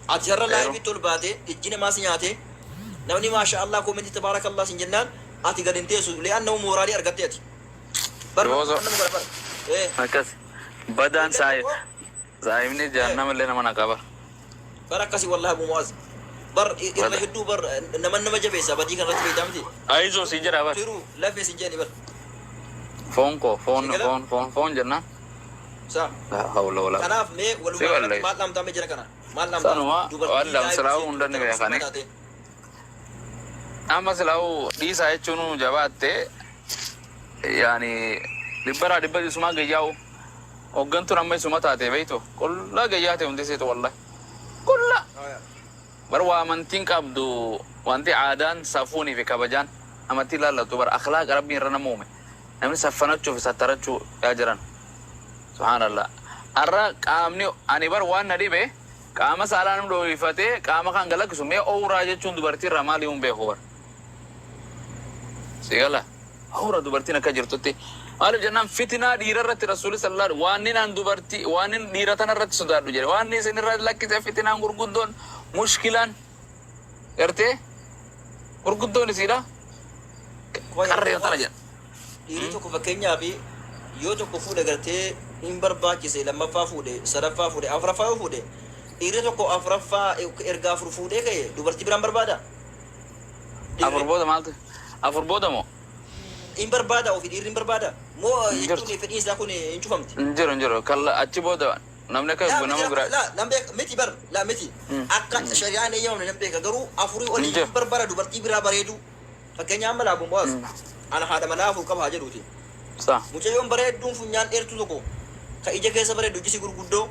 [SPEAKER 3] Ati har'a liveitti ol baatee ijji namaa si nyaatee, namni maasha Allah commentii تبارك الله sin jennaan ati gad hin teessu, li'annahu moraalii argatte ati. Bar nama godha bar.
[SPEAKER 1] Akkas. Badaan saayibni jahannama illee nama naqaba.
[SPEAKER 3] Bar akkasi, wallahi Abu Mu'az. Bar irra hedduu bar nama nama jabeessa badii kan irratti beektaa miti.
[SPEAKER 1] Ayizoo siin jedha bar.
[SPEAKER 3] Tiruu lafee sin jedhani bar.
[SPEAKER 1] Foon koo foon foon foon foon jennaan.
[SPEAKER 3] Sa.
[SPEAKER 1] لا حول ولا
[SPEAKER 3] Kanaaf mee
[SPEAKER 1] Si
[SPEAKER 3] walumaa galatti
[SPEAKER 1] walleessu.
[SPEAKER 3] maal dhaamtaa mee jira kana? Maal dhaamtaa?
[SPEAKER 1] Sanuma waan lamsilaa'uu hunda ni beekani.
[SPEAKER 3] Taate.
[SPEAKER 1] Amma silaa'uu dhiisaa jechuun jabaatte, yaani dhibbaraa dhibba isumaa gayyaa'u hoggantuun amma isuma taate beeytu qullaa gayyaa ta'e hundi seetu wallahi. Bar waa amantiin qabdu, wanti aadaan safuunii fi kabajaan amantii laallatu bar akhlaaqa Rabbiin irra nama uume. Namni saffanachuu fi sattarachuu yaa jiran. Subhaanallah. Arra qaamni ani bar waan na dhibe, qaama saalaa nam dhooyfatee qaama kan galakkisu. Mee owraa jechuun dubartii irraa maali hin beeku bar. Si gala, awra dubartiin akka jirtutti. Maaliif jennaan, fitinaa dhiira irratti Rasuulli sallallahu alaihi waan inni an dubartii waan inni dhiira tana irratti sodaadhu jedhe, waan inni isin irra lakkise fitinaan gurguddoon, mushkilaan gartee gurguddoon isiidha qarree tana jedha.
[SPEAKER 3] Dhiirri tokko fakkeenyaaf yoo tokko fuudhe, gartee hin barbaachise, lammaffaa fuudhe, sadaffaa fuudhe, afuraffaa yoo fuudhe, dhiirri tokko afuraffaa erga afur fuudhee ka'e dubartii biraan barbaada?
[SPEAKER 1] Afur booda maaltu? Afur booda moo?
[SPEAKER 3] Hin barbaada ofii, dhiirri hin barbaada moo?
[SPEAKER 1] Hin jirtu.
[SPEAKER 3] Jechuun fedhiin isaa kun hin cufamti.
[SPEAKER 1] Hin jiru, hin jiru. Kalla achi booda namni akka
[SPEAKER 3] Laa
[SPEAKER 1] nama
[SPEAKER 3] miti.
[SPEAKER 1] Biraa.
[SPEAKER 3] Laa, nan beeka miti bar, laa miti, akka shari'aan eeyyamamne nan beeka, garuu afurii olii
[SPEAKER 1] Hin jiru.
[SPEAKER 3] hin barbaada dubartii biraa bareedu? Fakkeenyaaf amma laabuun baas ana haadha manaa afur qaba haa jedhuuti. Mucayyoon bareedduun funyaan dheertuu tokko ka ija keessa bareeddu, ijji isii gurguddoo,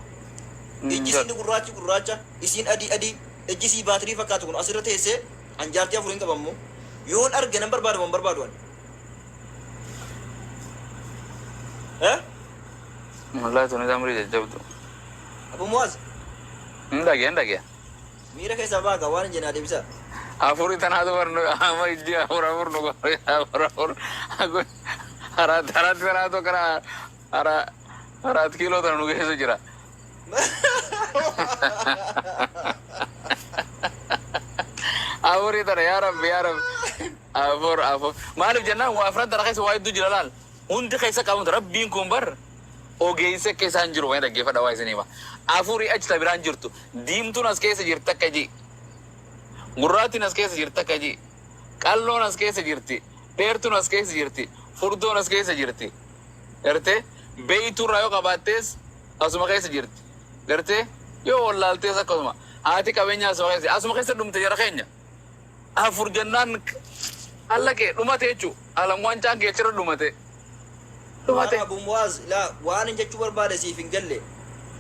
[SPEAKER 3] ijji isiin gurraachi gurraacha, isiin adii adii, ijji isii baatirii fakkaatu kun asirra teessee, an jaartii afur hin qabammoo yoon arge nan barbaadu moo hin barbaadu ani? Eh?
[SPEAKER 1] Wallahi tuni amrii jajjabdu.
[SPEAKER 3] Abu Muaz.
[SPEAKER 1] Hin dhagee, hin dhagee.
[SPEAKER 3] Miira keessaa baaga waan hin jennaa deebisaa.
[SPEAKER 1] Afurii tanaatu barnu amma ijji afur afur nu godhe, afur afur አራት አራት tanaatu akkana አራት kiiloo tana nu keessa jira. Afurii tana, yaa Rabbi, yaa Rabbi, afur afur. Maaliif jennaan, waa afran tana keessa waa hedduu jira. Laal, hundi keessa qabamtu. Rabbiin kun bar ogeessa akka isaan jiru waan dhaggeeffadha, waa isinii hima. Afurii achi ta biraan jirtu, diimtuun as keessa jirti akka ji, gurraattiin as keessa jirti akka ji, qalloon as keessa jirti, dheertuun as keessa jirti, furdoon as keessa jirti, gartee beeytuurraa yoo qabaattees asuma keessa jirti, gartee yoo wallaaltees akkasuma, haati qabeenyaa asuma keessa dhumte. Jara keenya, afur jennaan alla kee dhumate jechuu, alam wancaan keechirra dhumate, dhumate.
[SPEAKER 3] Waan Abu Muaz, laa, waan hin jechuu barbaade siif hin galle.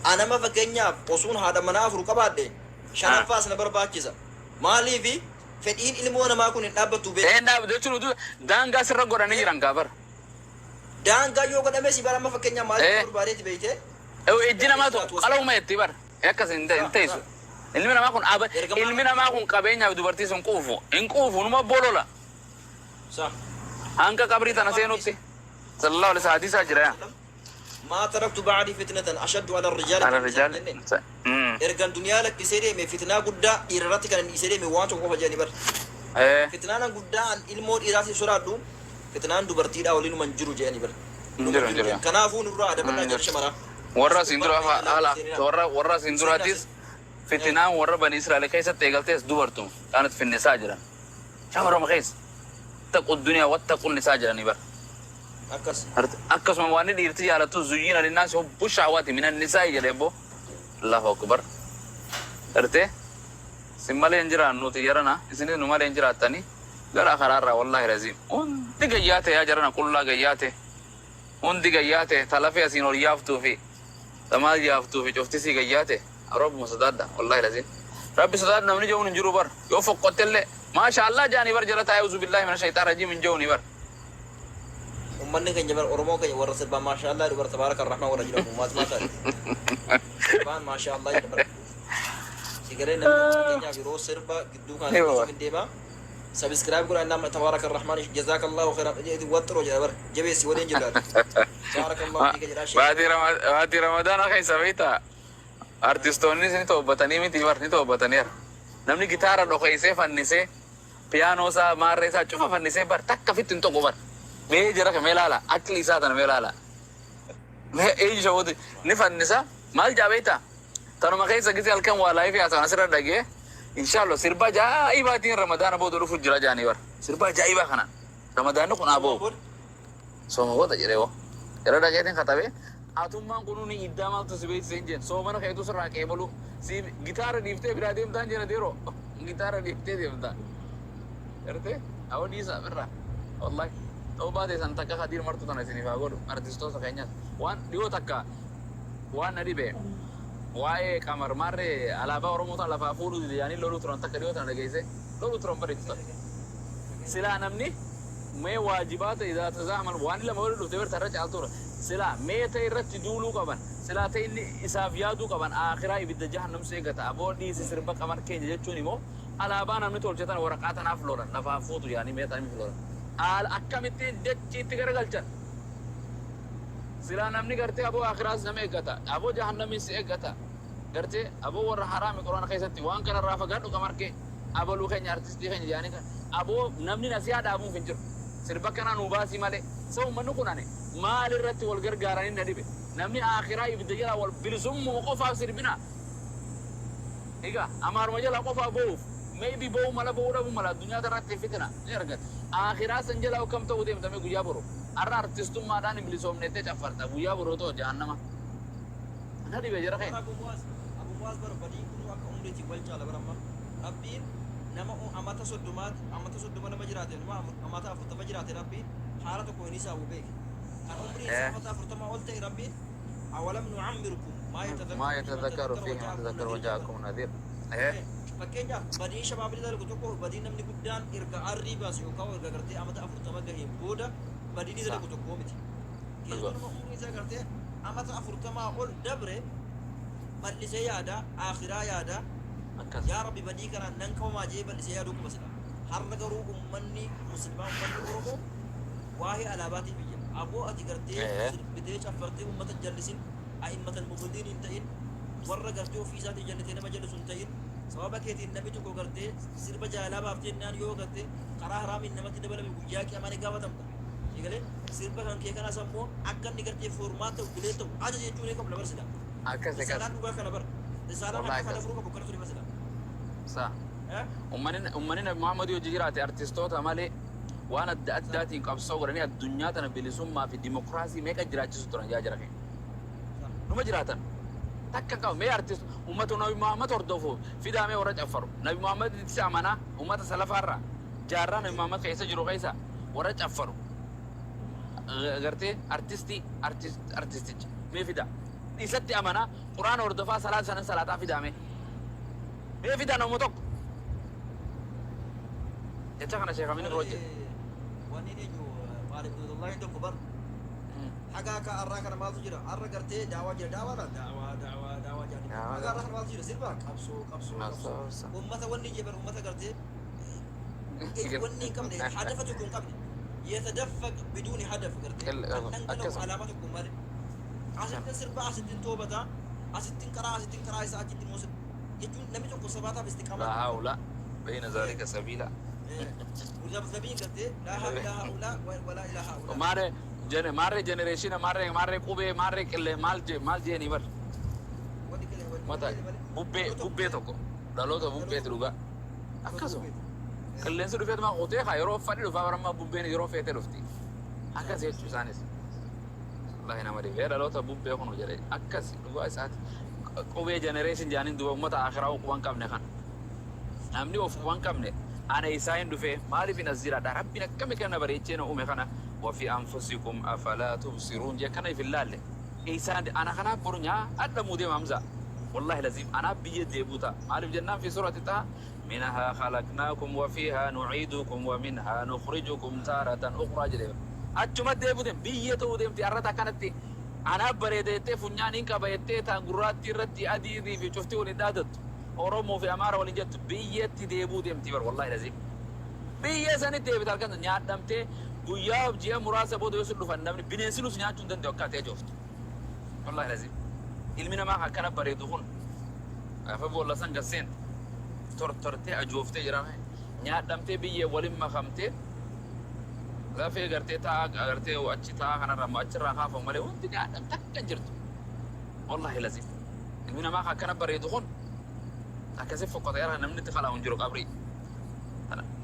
[SPEAKER 3] Anama fakkeenyaaf osuun haadha manaa afur qabaadhe, shanaffaas na barbaachisa. Maaliifi fedhiin ilmoo namaa kun hin dhaabbattu beeku.
[SPEAKER 1] Een dhaab jechuun utuu daangaa sirra godhanii jiran gaafar.
[SPEAKER 3] Daangaa yoo godhame si bara, amma fakkeenyaaf maal jechuu barbaadeeti beeyte?
[SPEAKER 1] Ijji namaa tokko qala'uma jetti bar akkas hin teessu. Ilmi namaa kun aba ilmi namaa kun qabeenyaaf dubartii sun quufu hin quufu, numa bolola. Hanga qabrii tana seenutti. Sallallahu alaihi wasallam hadiisaa jira yaa.
[SPEAKER 3] ما تركت بعدي فتنة أشد على الرجال
[SPEAKER 1] على الرجال.
[SPEAKER 3] Ergan duniyaa lakkisee deeme fitnaa guddaa dhiirarratti kan inni dhiisee deeme waan tokko qofa jedhani bar. Fitnaan guddaa an ilmoo dhiiraatiif sodaadhu fitnaan dubartiidhaa waliin hin jiru jedhani bar.
[SPEAKER 1] Hin jiru, hin jiru.
[SPEAKER 3] Kanaafuu nurraa adabannaa jedha shamaraa.
[SPEAKER 1] Warra asiin dura haala warra asiin duraattis fitinaan warra bani Israa'el keessatti eegaltees dubartuma kaanat finnisaa jiran. Shamarama keessa. Taqu duniyaa wattaqu nisaa jedhanii bara.
[SPEAKER 3] Akkas.
[SPEAKER 1] Akkasuma waan inni dhiirti jaalattu زين للناس حب الشهوات من النساء jedhe ebbo. Allahu akbar. Gartee sin malee hin jiraannu nuti jarana, isinis nu malee hin jiraattani gara karaarraa. Wallahi raziim, hundi gayyaa ta'e yaa jarana, qullaa gayyaa ta'e, hundi gayyaa ta'e, talafee asiin ol yaaftuu fi tamaal yaaftuu fi cuftisii gayyaa ta'e. Rabbuma sodaadha. Wallahi raziim, Rabbi sodaadha. Namni jehuun hin jiru bar. Yoo foqqottellee maasha Allah jaanii bar jala taa'ee أعوذ بالله من الشيطان الرجيم hin jehuuni bar.
[SPEAKER 3] Uummanni keenya bar, Oromoo keenya warra sirbaan maasha Allah dubara تبارك الرحمن warra jedhamu maas maal taate. Sirbaan maasha Allah jedha bar. Sigalee namni tokko fakkeenyaaf yeroo sirba gidduu kana
[SPEAKER 1] Ewa.
[SPEAKER 3] hin deema. Subscribe godhaa nama تبارك الرحمن جزاك الله خيرا waxxiroo jedha bar, jabeessi waliin jedhaati. بارك الله فيك jedhaa.
[SPEAKER 1] Baatii Ramadaana keessa beektaa, artistoonnis ni toobbatanii miti bar, ni toobbataniira. Namni gitaara dhokeessee fannisee, piyaanoo isaa, maarree isaa cufa fannisee bar, takka fitti hin tokko bar. Mee jara ka mee laala, akli isaa tana mee laala. Mee eenyu shawwatu ni fannisa maal jaa beektaa? Tanuma keessa gisee halkan waa live haasa'an asirra dhagee, inshallah sirba ajaa'ibaatiin Ramadaana booda dhufu jira jaanii bar. Sirba ajaa'ibaa kana. Ramadaanni kun aboo. Sooma booda jedhee hoo. Yeroo dhageetiin katabee atummaan kunuu ni iddaa maaltu si beeksise hin jeen, soomana keetu sirraa qeebalu si gitaara dhiiftee biraa deemtaan jedha, deeroo gitaara dhiiftee deemtaa. Gartee awwa dhiisaa birraa, wallahi ta'uu baate san takka kadiir martu tana isiniif haa godhu. Artistoota keenyas waan dhiyoo takka waan na dhibe. Waa'ee Qamar maarree alaabaa Oromoo tana lafaa fuudhuu dide yaanii loluu turan, takka dhiyoo tana dhageesse loluu turan bareedu. Silaa namni mee waajibaata idaa tazaamal waan lama wali dhufte berta irra caaltuudha. Silaa mee ta'e irratti duuluu qaban, silaa ta'e inni isaaf yaaduu qaban, akhiraa ibidda jahannamsu eegata. Aboo dhiisi sirba Qamar keenya jechuun immoo alaabaa namni tolche tana waraqaa tanaaf lolan, lafaa fuutu yaanii mee tanaaf lolan. Akkamittiin dachiitti garagalchan? Silaa namni gartee aboo akhiraas nama eeggata, aboo jahannamis eeggata. Gartee aboo warra haraami Quraana keessatti waan kanarraa fagaadhu, Qamar keenya, abaluu keenya, artistii keenya jedhanii kan aboo namni nasihaa dhaabuuf hin jiru. Sirba kanaa nuu baasii malee. Isa uummanni kun ani maal irratti wal gargaaranii na dhibe. Namni akhiraa ibidda jalaa wal bilisummuma qofaaf sirbina. Egaa Amaaruma jalaa qofaa bo'uuf, maybe bo'uu mala, bo'uu dhabuu mala, addunyaa irratti fitina ni argata. Akhiraa san jalaa akkam ta'uu deemtame guyyaa boru? Har'a artistummaadhaan hin bilisoomnettee caffarta, guyyaa boruu ta'u jahannama. Na dhibe jara keenya.
[SPEAKER 3] Abu Muaz, Abu Muaz, bar badiin kun akka umriitiin wal caala baramma. Rabbiin nama amata 30, amata 30 nama jiraate, nama amata 40 jiraate, Rabbiin haala tokko hin hisaabu beeki. Kan umriin isaa amata 40 ol ta'e Rabbiin أولم نعمركم ما يتذكر
[SPEAKER 1] ما يتذكر فيه من تذكر وجاءكم نذير.
[SPEAKER 3] Fakkeenyaaf, badiin shabaabni dalagu tokko, badiin namni guddaan erga arrii baasu yookaan erga gartee amata 40 gaheen booda badiin dalagu tokko miti. Keessumaa nama umriin isaa gartee amata 40 ol dabre bal'isee yaada, akhiraa yaada. Yaa Rabbi, badii kanaan nan qabamaa jee bal'isee yaaduu qaba sila. Har'a garuu ummanni Muslimaa, ummanni Oromoo waa'ee alaabaatiif iyya. Aboo, ati gartee sirbitee caffartee ummata jallisin, أئمة المضلين hin ta'in, warra gartee ofii isaatii jallatee nama jallisu hin ta'in. Sababa keetiin namni tokko gartee sirba jaalalaa baaftee naan yoo gartee karaa haraamiin namatti dabalame, guyyaa Qiyaamaa ni gaafatamta. Egalee sirba kan kee kanas ammoo akka inni gartee formaat ta'u, dilee ta'u ajaja jechuu ni qabna barsida.
[SPEAKER 1] Akkas.
[SPEAKER 3] Risaalaan dhugaa kana bara. Risaalaan
[SPEAKER 1] Wallahi
[SPEAKER 3] akka kana
[SPEAKER 1] akkas.
[SPEAKER 3] furuu qabu kana ture barsida. Eh?
[SPEAKER 1] Ummanni Nabi Muhammad hojii jiraate artistoota malee waan adda addaatiin qabsoo godhanii addunyaa tana bilisummaa fi dimokiraasii meeqa jiraachisu turan yaa jara keenya. Numa jiraatan. Takka qabu mee artist ummata Nabi Muhammad hordofu fidaa mee warra caffaru. Nabi Muhammad itti amanaa ummata salafaarraa jaarraa Nabi Muhammad keessa jiru keessa warra caffaru. Gartee artistii artisticha mee fidaa. Isatti amanaa Quraana hordofaa salaata sanan salaataa fidaa mee. Mee fidaa nama tokko. Jecha kana Sheekh Amin irra hojjete.
[SPEAKER 3] Wanni eenyu, Maalif Abdullahi tokko bar haga akka har'aa kana maaltu jira? Har'a gartee daawaa jira, daawaadha, daawaa, daawaa, daawaa jedhani. Haga har'aa kana maaltu jira? Sirba qabsoo, qabsoo, qabsoo. Ummata wanni jee bar, ummata gartee wanni hin qabne, hadafa tokko hin qabne, يتدفق بدون هدف, gartee kan dhangala'u alaamaa tokko malee. Asittiin sirba, asittiin toobata, asittiin karaa, asittiin karaa isaa achitti immoo jechuun namni tokko sabaataaf istiqaamaa
[SPEAKER 1] لا حول بين ذلك سبيلا.
[SPEAKER 3] مذبذبين gartee لا إلى هؤلاء ولا إلى هؤلاء.
[SPEAKER 1] Maarree jene, maarree generation, maarree maarree qubee, maarree qillee, maal je maal jeeni bar.
[SPEAKER 3] Wanni kale wanni
[SPEAKER 1] Mata
[SPEAKER 3] malee.
[SPEAKER 1] Bubbee bubbee tokko dhaloota bubbeeti dhugaa. Akkasuma qilleensi dhufeetuma qotee kaa yeroo fadhi dhufaa barammaa bubbeen yeroo feete dhufti. Akkas jechuu isaanis. Wallahi nama dhibee dhaloota bubbee kunu jedhe, akkas dhugaa isaati. Qubee generation jaaniin duba uummata akhiraa quban qabne kan. Namni of quban qabne ana isaa hin dhufee maaliif hin as jiraadha, Rabbiin akkami kana bareechee na uume kana, وفي أنفسكم أفلا تبصرون jee kana if hin laalle. Isaan ana kanaaf boru nyaa adhamuu deema Hamza. والله لازم أنا biyya deebuu ta'a. Maaliif jennaan, في سورة طه منها خلقناكم وفيها نعيدكم ومنها نخرجكم تارة أخرى jedhee. Achuma deebuu deem, biyya ta'uu deemti. Arrata akkanatti anaaf bareeda jettee, funyaan hin qaba jettee, taan gurraattii irratti adii fi cuftii waliin dhaadattu. Oromoo fi Amaara waliin jettu biyyatti deebuu deemti bar, والله لازم. Biyya sanitti deebite halkan nyaadhamtee guyyaa ji'a muraasa booda yoo sun dhufan namni bineensi nus nyaachuu hin danda'u akka ta'e jooftu. والله لازم. Ilmi namaa akkana bareedu kun gaafa boolla san gasseen tortortee ajooftee jira, nyaadhamtee biyyee waliin makamtee lafee gartee ta'a gartee achi ta'a kanarraa achirraa kaafamu malee wanti nyaadham takka hin jirtu. والله لازم. Ilmi namaa akkana bareedu kun akkasii fokkota jira, namni itti qala'u hin jiru qabrii.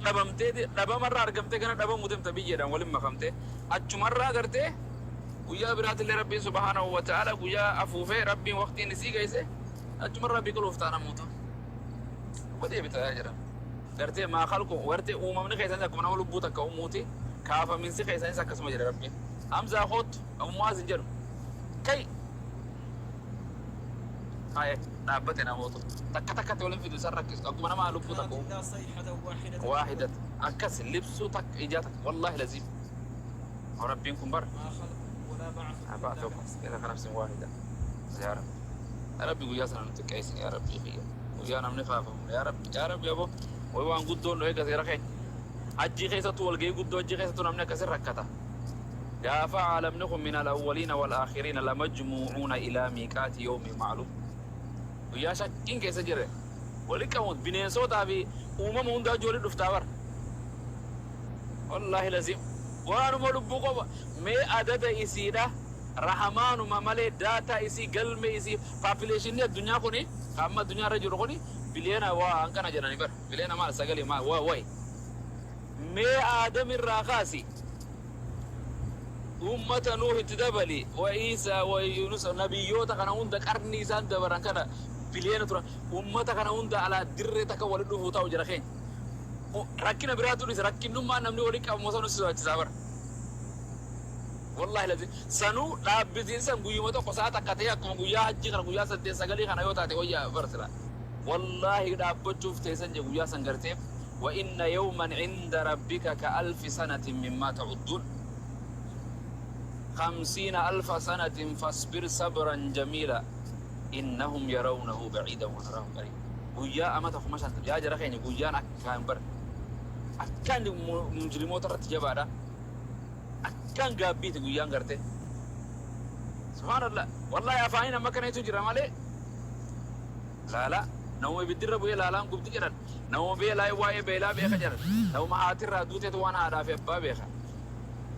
[SPEAKER 1] Dhabamtee dhabamarraa argamtee kana dhabamuu deemta, biyyeedhaan waliin makamtee achumarraa gartee guyyaa biraatillee Rabbiin سبحانه وتعالى guyyaa afuufee Rabbiin waqtiin isii geesse achumarraa biqiluuf ta'a namoota. Wa deebita jira. Gartee maa khalqu gartee uumamni keessanis akkuma nama lubbuu takka uumuuti, kaafaminsi keessanis akkasuma jedha Rabbiin. Hamzaa kootu ammumaas hin jedhu. Kai. Haye dhaabbate namoota takka takkatti waliin fidu isaan rakkistu akkuma nama lubbuu takka
[SPEAKER 3] إلا صيحة واحدة
[SPEAKER 1] waahidata akkas libsuu takka ijaa takka wallaahi laziim rabbiin kun bara
[SPEAKER 3] ما خلقوا ولا بعثوا إلا
[SPEAKER 1] بعثكم
[SPEAKER 3] كنفس
[SPEAKER 1] إلى كنفس واحدة يا رب يا ربي guyyaa sana nuti qeessin yaa rabbi kiyya guyyaa namni kaafamu yaa rabbi yaa rabbi abo way waan guddoon nu eeggate gara keenya hajjii keessattuu walgahii guddoo hajjii keessattuu namni akkasin rakkata gaafa caalamni kun min alawwaliina wal-aakhiriina lamajmuucuuna ilaa miiqaati yawmi macluum guyyaa shakkiin keessa jirre wali qabu bineensotaa fi uumama hundaa wajji dhuftaa bara wallaahi lazim waanuma lubbuu qofa mee adada isiidha rahamaanuma malee data isii galme isii populationni addunyaa kuni amma addunyaa irra jiru kuni biliyoona waa hanqana jedhani bara biliyoona maal sagalii maal waa wayi mee aadam irraa kaasi ummata nuuh itti dabali wa iisaa wa yunus nabiyyoota kana hunda qarni isaan dabaran kana biliyoona turan ummata kana hunda alaa dirree takka wali dhufuu ta'u jira keenya rakkina biraatu dhise rakkinnummaan namni walii qabamu sanuu si sodaachisaa bara wallahi lazim sanuu dhaabbisiin san guyyuma tokko sa'a takka ta'e akkuma guyyaa hajjii kana guyyaa saddeet sagalii kana yoo taate wayyaa bara sila wallahi dhaabbachuuf teessan je guyyaa san gartee wa inna yawman cinda rabbika ka alfi sanatin mimmaa ta'udduun خمسين ألف سنة فاصبر صبرا جميلا إنهم يرونه بعيدا ونراه قريبا guyyaa amata 50,000 yaa jara keenya guyyaan akkaan bar akkaan mujrimoota irratti jabaadha akkaan gaabbiiti guyyaan garte subhaanallah wallahi afaaniin amma kanatu jira malee laala nama ibiddirra bu'ee laalaan gubdi jedhan nama beelaa waa'ee beelaa beeka jedhan nama haatirraa duuteetu waan haadhaa fi abbaa beeka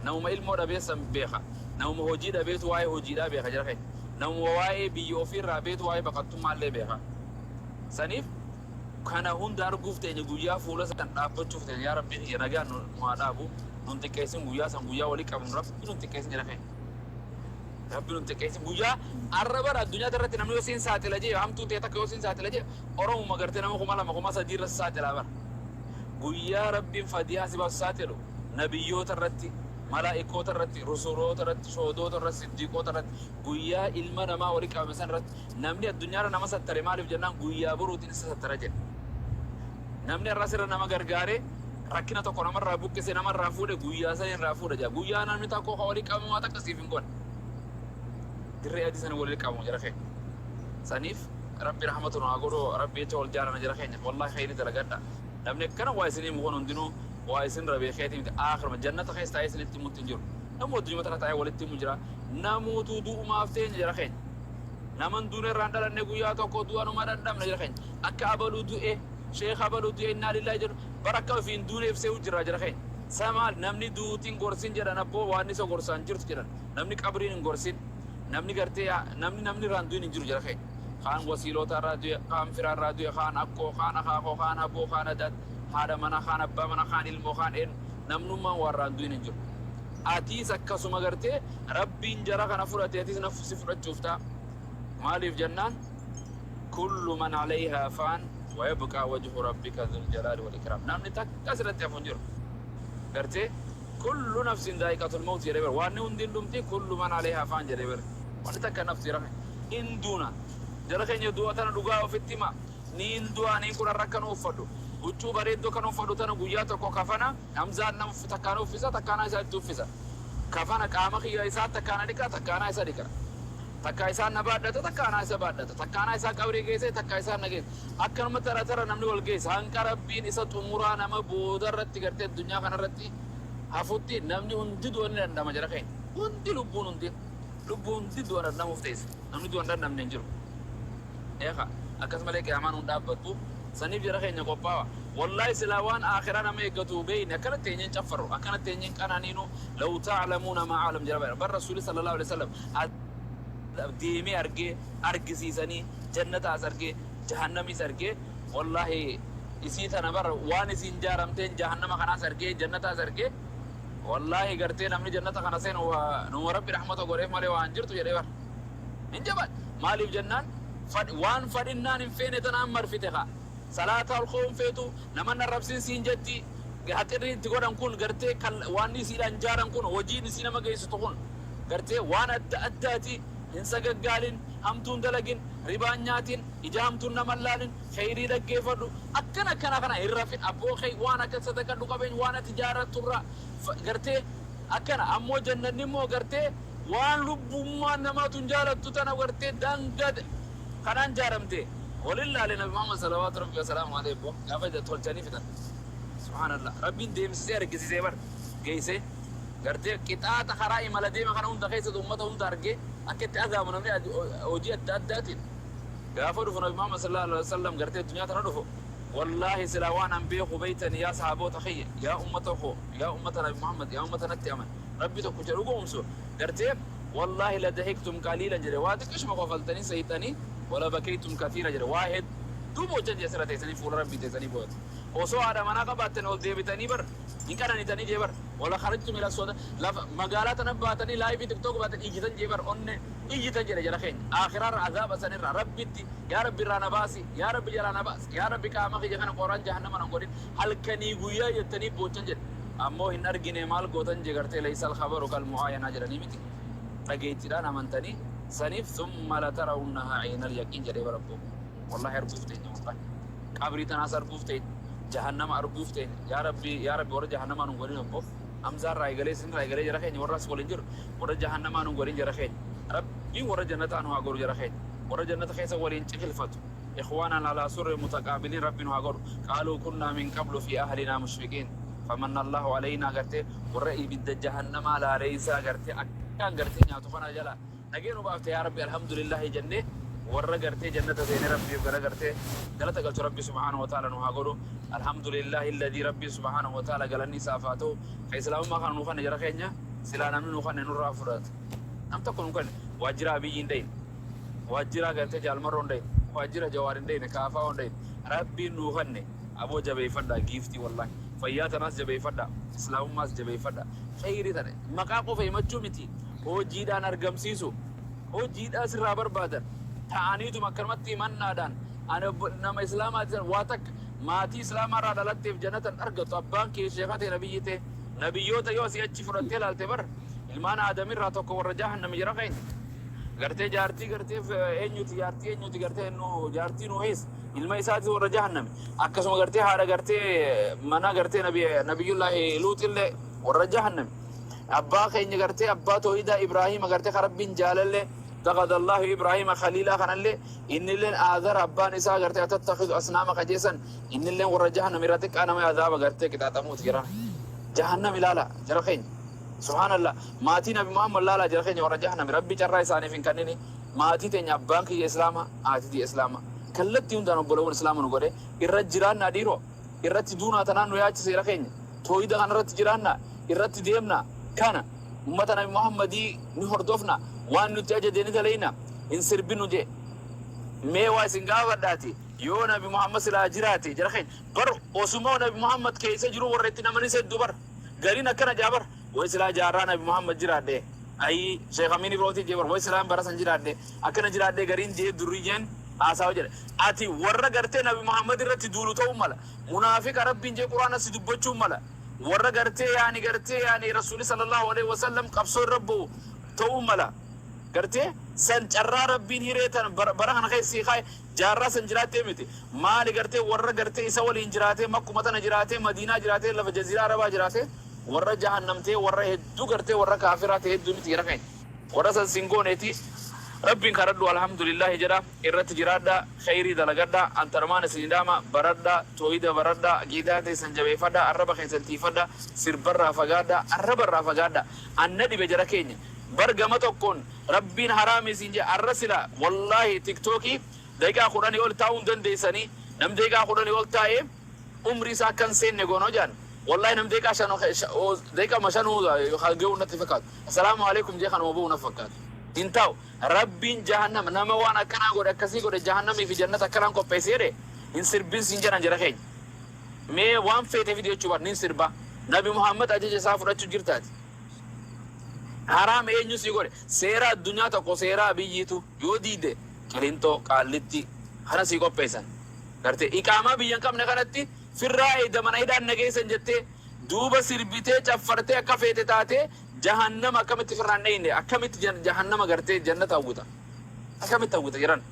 [SPEAKER 1] nama ilmoo dhabeessan beeka nama hojii dhabeetu waa'ee hojiidhaa beeka jara keenya nama waa'ee biyya ofiirraa beetu waa'ee baqattummaallee beeka saniif kana hunda arguuf teenya guyyaa fuula san dhaabbachuuf teenya yaa rabbi kiyya nagaan nu haa dhaabu nun xiqqeessin guyyaa san guyyaa walii qabnu rabbi nun xiqqeessin jara keenya rabbi nun xiqqeessin guyyaa arra bara addunyaa irratti namni yoo siin saaxila jee hamtuu ta'e takka yoo siin saaxila jee oromuma gartee nama 2000 3000 irra saaxilaa bara guyyaa rabbiin fadiyaa si baasu saaxilu nabiyyoota irratti malaa'ikoota irratti rusuloota irratti shoodoota irratti siddiiqoota irratti guyyaa ilma namaa walii qabame san irratti namni addunyaarra nama sattare maaliif jennaan guyyaa boruutiin isa sattara jedhe namni har'as irra nama gargaare rakkina tokko namarraa buqqise namarraa fuudhe guyyaa san irraa fuudha jedha guyyaa namni tokko ka walii qabamu waa takka siif hin godhe dirree adii sana walii qabamu jara keenya saniif rabbi rahmatu nu haa godhu rabbi jecha wal jaalana jara keenya wallahi khayri dalagadha namni akkana waa isinii mukan hundinuu waa isin rabee keetii miti aakhiruma jannata keessa taa'ee isinitti himutti hin jiru namu addunyaa tana taa'ee walitti himu jira namuutu du'umaaf teenya jara keenya naman duune irraan dhalanne guyyaa tokko du'anuma dhandhamne jara keenya akka abaluu du'e sheekh abaluu du'e innaa lillaahi jedhu bara akka ofiin duuneef se'u jira jara keenya samaal namni duutiin gorsin jedhan abboo waan isa gorsaan jirtu jedhan namni qabriin hin gorsin namni gartee namni namni irraan du'in hin jiru jara keenya kaan wasiilota irraa du'e kaan firaa irraa du'e kaan akkoo kaan akaakoo kaan abboo kaan adaat haadha mana kaan abbaa mana kaan ilmoo kaan een namnummaan waa irraan du'in hin jiru atiis akkasuma gartee rabbiin jara kana fudhate atiis nafsi fudhachuuf ta'a maaliif jennaan kullu man alayhaa faan wa yabqaa wajhu rabbika dhul jalaali wal ikraam namni takka asirratti hafu hin jiru gartee kullu nafsin daa'iqatul mawt jedhee bara waan hundi hin dhumti kullu man alayhaa faan jedhee bara wanni takka nafsi rafe hin duuna jara keenya du'a tana dhugaa ofitti hima niin du'a niin kun har'a akka nu uffadhu huccuu bareedduu kan uffadhu tana guyyaa tokko kafana Hamzaan nama takkaana uffisa takkaana isaa itti uffisa kafana qaama kiyya isaa takkaana dhiqa takkaana isa dhiqa takka isaan na baadhata takkaana isa baadhata takkaana isaa qabrii geesse takka isaan na geesse akkanuma tara tara namni wal geesse hanqa rabbiin isa xumuraa nama booda irratti gartee addunyaa kanarratti hafutti namni hundi du'a ni dandama jara keenya hundi lubbuun hundi lubbuun hundi du'a dhandhamuuf teesse namni du'a hin dhandhamne hin jiru eeka akkasumalee qiyaamaan hun dhaabbattu saniif jara keenya qophaawa wallahi silaa waan akhiraa nama eeggatu beeyne akkanatti eenyeen caffaru akkanatti eenyeen qananiinu law ta'lamuuna maa a'lam jara bara bar rasuuli sallallahu alaihi wasallam deemee argee argisiisanii jannataas argee jahannamis argee wallahi isii tana bara waan isiin jaaramteen jahannama kanaas argee jannataas argee wallahi gartee namni jannata kana seenu numa rabbi rahmata godheef malee waan jirtu jedhee bara hin jaban maaliif jennaan waan fadhinnaan hin feene tanaan marfite kaa salaata ol ka'uun feetu nama arrabsin siin jetti haxirri itti godhan kun gartee waan isiidhaan jaaran kun hojiin isii nama geessitu kun gartee waan adda addaati hin sagaggaalin hamtuun dalagin Ribaan nyaatin, ija hamtuun nama hin laalin, kheyrii dhaggeeffadhu, akkana akkana kana hin rafin abboo khey waan akka sadaqadhu qabeenya waan ati jaarattu irraa gartee akkana. Ammoo jannanni immoo gartee waan lubbummaan namaatu hin jaalattu tana gartee daangaa kanaan jaaramte. Walin laale Nabi Muhammad salawaatu rabbi wasalaamu alayhi boo gaafa tolchanii fixan. Subhaanallah, Rabbiin deemsisee argisisee bar geessee gartee qixaaxa karaa imala deema kana hunda keessatti ummata hunda argee akka itti azaamu namni hojii adda addaatiin gaafa dhufu Nabi Muhammad sallallahu alaihi wasallam gartee addunyaa tana dhufu, wallaahi silaa waan an beeku beeytani, yaa sahaboota kiyya, yaa ummata koo, yaa ummata Nabi Muhammad, yaa ummata natti aman Rabbi tokkicha dhugoomsu, gartee wallaahi la dahiktum qaliilan jedhe, waa xiqqishuma kofaltanii seeyxanii, wala bakaytum kathiira jedhe, waa hedduu boochan jedhe. Sirra teessanii fuula Rabbii teessanii booyatu osoo haadha manaa qabaattan ol deebitanii bar hin qananitanii jee bar. Wala kharajtum ila soda lafa magaalaa tana baatanii live TikTok baatan iyyitan jee bar, onne iyyitan jedhe. Jara keenya, aakhiraarra azaaba sanirraa Rabbitti yaa Rabbi irraa na baasi, yaa Rabbi jalaa na baasi, yaa Rabbi qaama kiyya kana qoraan jahannama nan godhin halkanii guyyaa jettanii boochan jedhe. Ammoo hin argine maal gootan je gartee laysal khabaru kal mu'aayanaa jedhanii miti, dhageettiidhaan amantanii saniif thumma latarawunnahaa aynal yaqiin jedhee bara. Wallahi arguuf teenya, wallahi qabrii tanaas arguuf teenya, jahannama arguuf teenya. Yaa Rabbi, yaa Rabbi, warra jahannamaa nun godhin. Obbo Hamzaa irraa eegalee isin irraa eegalee jara keenya warra as waliin jiru warra jahannamaa nun godhin. Jara keenya, Rabbiin warra jannataa nu haa godhu. Jara keenya, warra jannata keessa waliin cikilfatu, ikhwaanan alaa surri mutaqaabiliin, Rabbi nu haa godhu. Qaaluu kunnaa min qablu fi ahlinaa mushfiqiin famanna Allahu alaynaa. Gartee warra ibidda jahannamaa laaleeysaa gartee akkaan gartee nyaatu kana jala nagee nu baafte, yaa Rabbi, alhamdulillahi jennee warra gartee jannata seene Rabbiif gara gartee galata galchu Rabbi subhaanahu wa ta'ala nu haa godhu. Alhamdulillahi alladhii, Rabbi subhaanahu wa ta'ala galanni isaaf haa ta'u ka islaamummaa kana nu kanne. Jara keenya, silaa namni nu kanne nurraa fudhata. Nam tokko nu kanne. Waajjira Abiyyi hin dhayne, waajjira gartee Jaalmarroo hin dhayne, waajjira Jawaar hin dhayne, Kaafaa hin dhayne, Rabbiin nu kanne. Aboo jabeeffadhaa giiftii, wallahi fayyaa tanaas jabeeffadhaa, islaamummaas jabeeffadhaa, kheyrii tana maqaa qofa himachuu miti, hojiidhaan argamsiisu, hojiidhaa sirraa barbaadan. Ta'aniituma akkanumatti himannaadhaan ani nama islaamaati waa takka maatii islaamaa irraa dhalatteef jannatan argattu. Abbaan kee sheeka ta'e, nabiyyi ta'e, nabiyyoota yoo asii achi fudhattee ilaalte bar ilmaan aadamirraa tokko warra jahannami. Jara keenya, gartee jaartii gartee eenyuti, jaartii eenyuti, gartee nu jaartii Nuhis ilma isaati warra jahannami. Akkasuma gartee haadha gartee mana gartee nabiyyullaahi Luuxillee warra jahannami. Abbaa keenya gartee abbaa toohidaa Ibraahima gartee ka Rabbiin jaalalle taqadallahu Ibraahima khaliilaa kanallee innilleen aadara abbaan isaa gartee atattakhidu asnaama kajeessan innilleen warra jahannami irra xiqqaa nama azaaba gartee qixaaxamuuti. Jara jahannam ilaala, jara keenya, subhaanallah. Maatii Nabi Muhammad laalaa, jara keenya, warra jahannami Rabbi carraa isaaniif hin kannini. Maatii teenya, abbaan kiyya islaama, haati tiyya islaama, kallattii hundaan obbolowwan islaama nu godhe. Irra jiraannaa dhiiroo, irratti duunaa tanaan nu yaachise. Jara keenya, toohida kanarratti jiraannaa, irratti deemna kana ummata Nabi Muhammadii ni hordofna, waan nutti ajaje ni daleyna. Hin sirbinu je. Mee waa isin gaafadhaati, yoo Nabi Muhammad silaa jiraate, jara keenya, bar osuma Nabi Muhammad keessa jiru warra itti namanis hedduu bar gariin akkana jaa bar, way silaa jaarraa Nabi Muhammad jiraadhe, ayi Sheekh Amin Ibrootii jee bar, way silaan bara san jiraadhe, akkana jiraadhe, gariin jee durriyyeen haasawa jedhe. Ati warra gartee Nabi Muhammad irratti duulu ta'uu mala, munaafiqa Rabbiin jee Quraana si dubbachuu mala, warra gartee yaani gartee yaani Rasuuli sallallahu alaihi wasallam qabsoo irra bu'u ta'uu mala. Gartee san carraa Rabbiin hiree tan bara kana keessa sii kaa'e jaarraa san jiraattee miti. Maali gartee warra gartee isa waliin jiraatee, Makkuma tana jiraatee, Madiinaa jiraatee, lafa jaziiraa Arabaa jiraatee warra jahannamtee, warra hedduu gartee warra kaafiraa ta'e hedduu miti, jara keenya? Warra san sin gooneeti Rabbiin kadhadhu. Alhamdulillahi jedha, irratti jiraadha, kheyrii dalagadha. Antanumaan isin dhaama, baradha, toohida baradha, aqiidaa teessan jabeeffadha, arraba keessan tiifadha, sirbarraa fagaadha, arrabarraa fagaadha. Anna dhibe, jara keenya, bar gama tokkoon Rabbiin haraami isin jedhe. Arra sila wallaahi TikTokii daqiiqaa 10 ol taa'uu hin dandeessanii. Nam daqiiqaa 10 ol taa'ee umrii isaa akka hin seenne goonoo jedhan. Wallaahi nam daqiiqaa shan, daqiiqama shanuu ga'uu natti fakkaatu. Assalaamu alaikum jee kanuma bu'u na fakkaatu hin taa'u. Rabbiin jahannama nama waan akkanaa godhe, akkasii godhe, jahannamii fi jannata akkanaan qopheesse jedhe. Hin sirbin siin jedhan, jara keenya. Mee waan feete fidi jechuu bar nin sirba. Nabi Muhammad ajaja isaa fudhachuu jirtaati. Haraam eenyu sii godhe? Seera addunyaa tokko, seera Abiyyiitu yoo diide Qilinxoo, Qaallitti kana sii qopheessan. Gartee iqaamaa biyya hin qabne kanatti firraa eeyda mana hidhaan nageessan jettee duuba sirbitee caffartee akka feete taatee jahannama akkamitti firraan dheyne? Akkamitti jahannama gartee jannata hawwita? Akkamitti hawwita jedhan?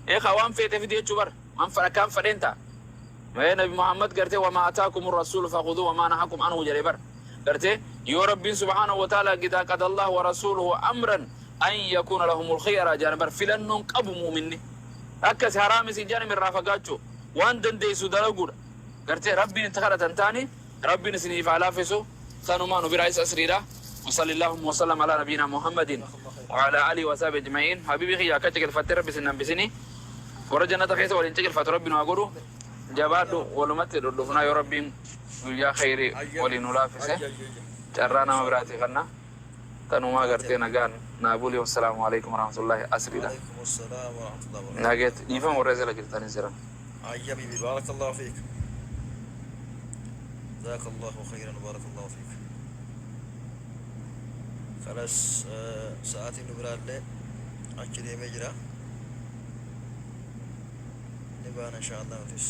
[SPEAKER 1] Ee kaa waan feete fidi jechuu bar. Waan fadha akkaan fadheen ta'a. Mee Nabi Muhammad gartee wamaa ataakumu rasuulu fakhuduu wamaa nahakum anhu jedhe bar. Gartee yoo Rabbiin subhaanahu wa ta'ala idaa qada Allahu wa rasuuluhu amran an yakuuna lahumul khiyara jedhan bar filannoon qabu mu'minni. Akkasi haraami siin jedhan irraa fagaachuu waan dandeessu dalaguudha. Gartee Rabbiin itti kadhatan taani Rabbiin isiniif haa laaffisu. Sanumaa nu biraa isa asriidha. Wasallillahumma wasallam alaa nabiyyinaa Muhammadin wa alaa alihi wa sahbihi ajma'iin. Habiibii kiyya akka ciqilfattee Rabbi isin hambisini. Warra jannata keessa waliin ciqilfatu Rabbi nu haa godhu. Jabaadhu walumatti dhudhufnaa yoo Rabbiin guyyaa kheyrii walii nu laaffise. Carraa nama biraatii kanna. Tanumaa gartee nagaan naa buli. Wassalaamu aleykum warahmatullaahi asriidha.
[SPEAKER 3] Waalaikum assalam warahmatullahi wabarakatuh.
[SPEAKER 1] Nageetti dhiifama warra jala jirtanis jiran.
[SPEAKER 3] Ayya habibi barakallahu fiik. Jazakallahu khayran barakallahu fiik. Kalas sa'aatiin nu biraallee achi deemee jira. Ni baana insha Allah nutis.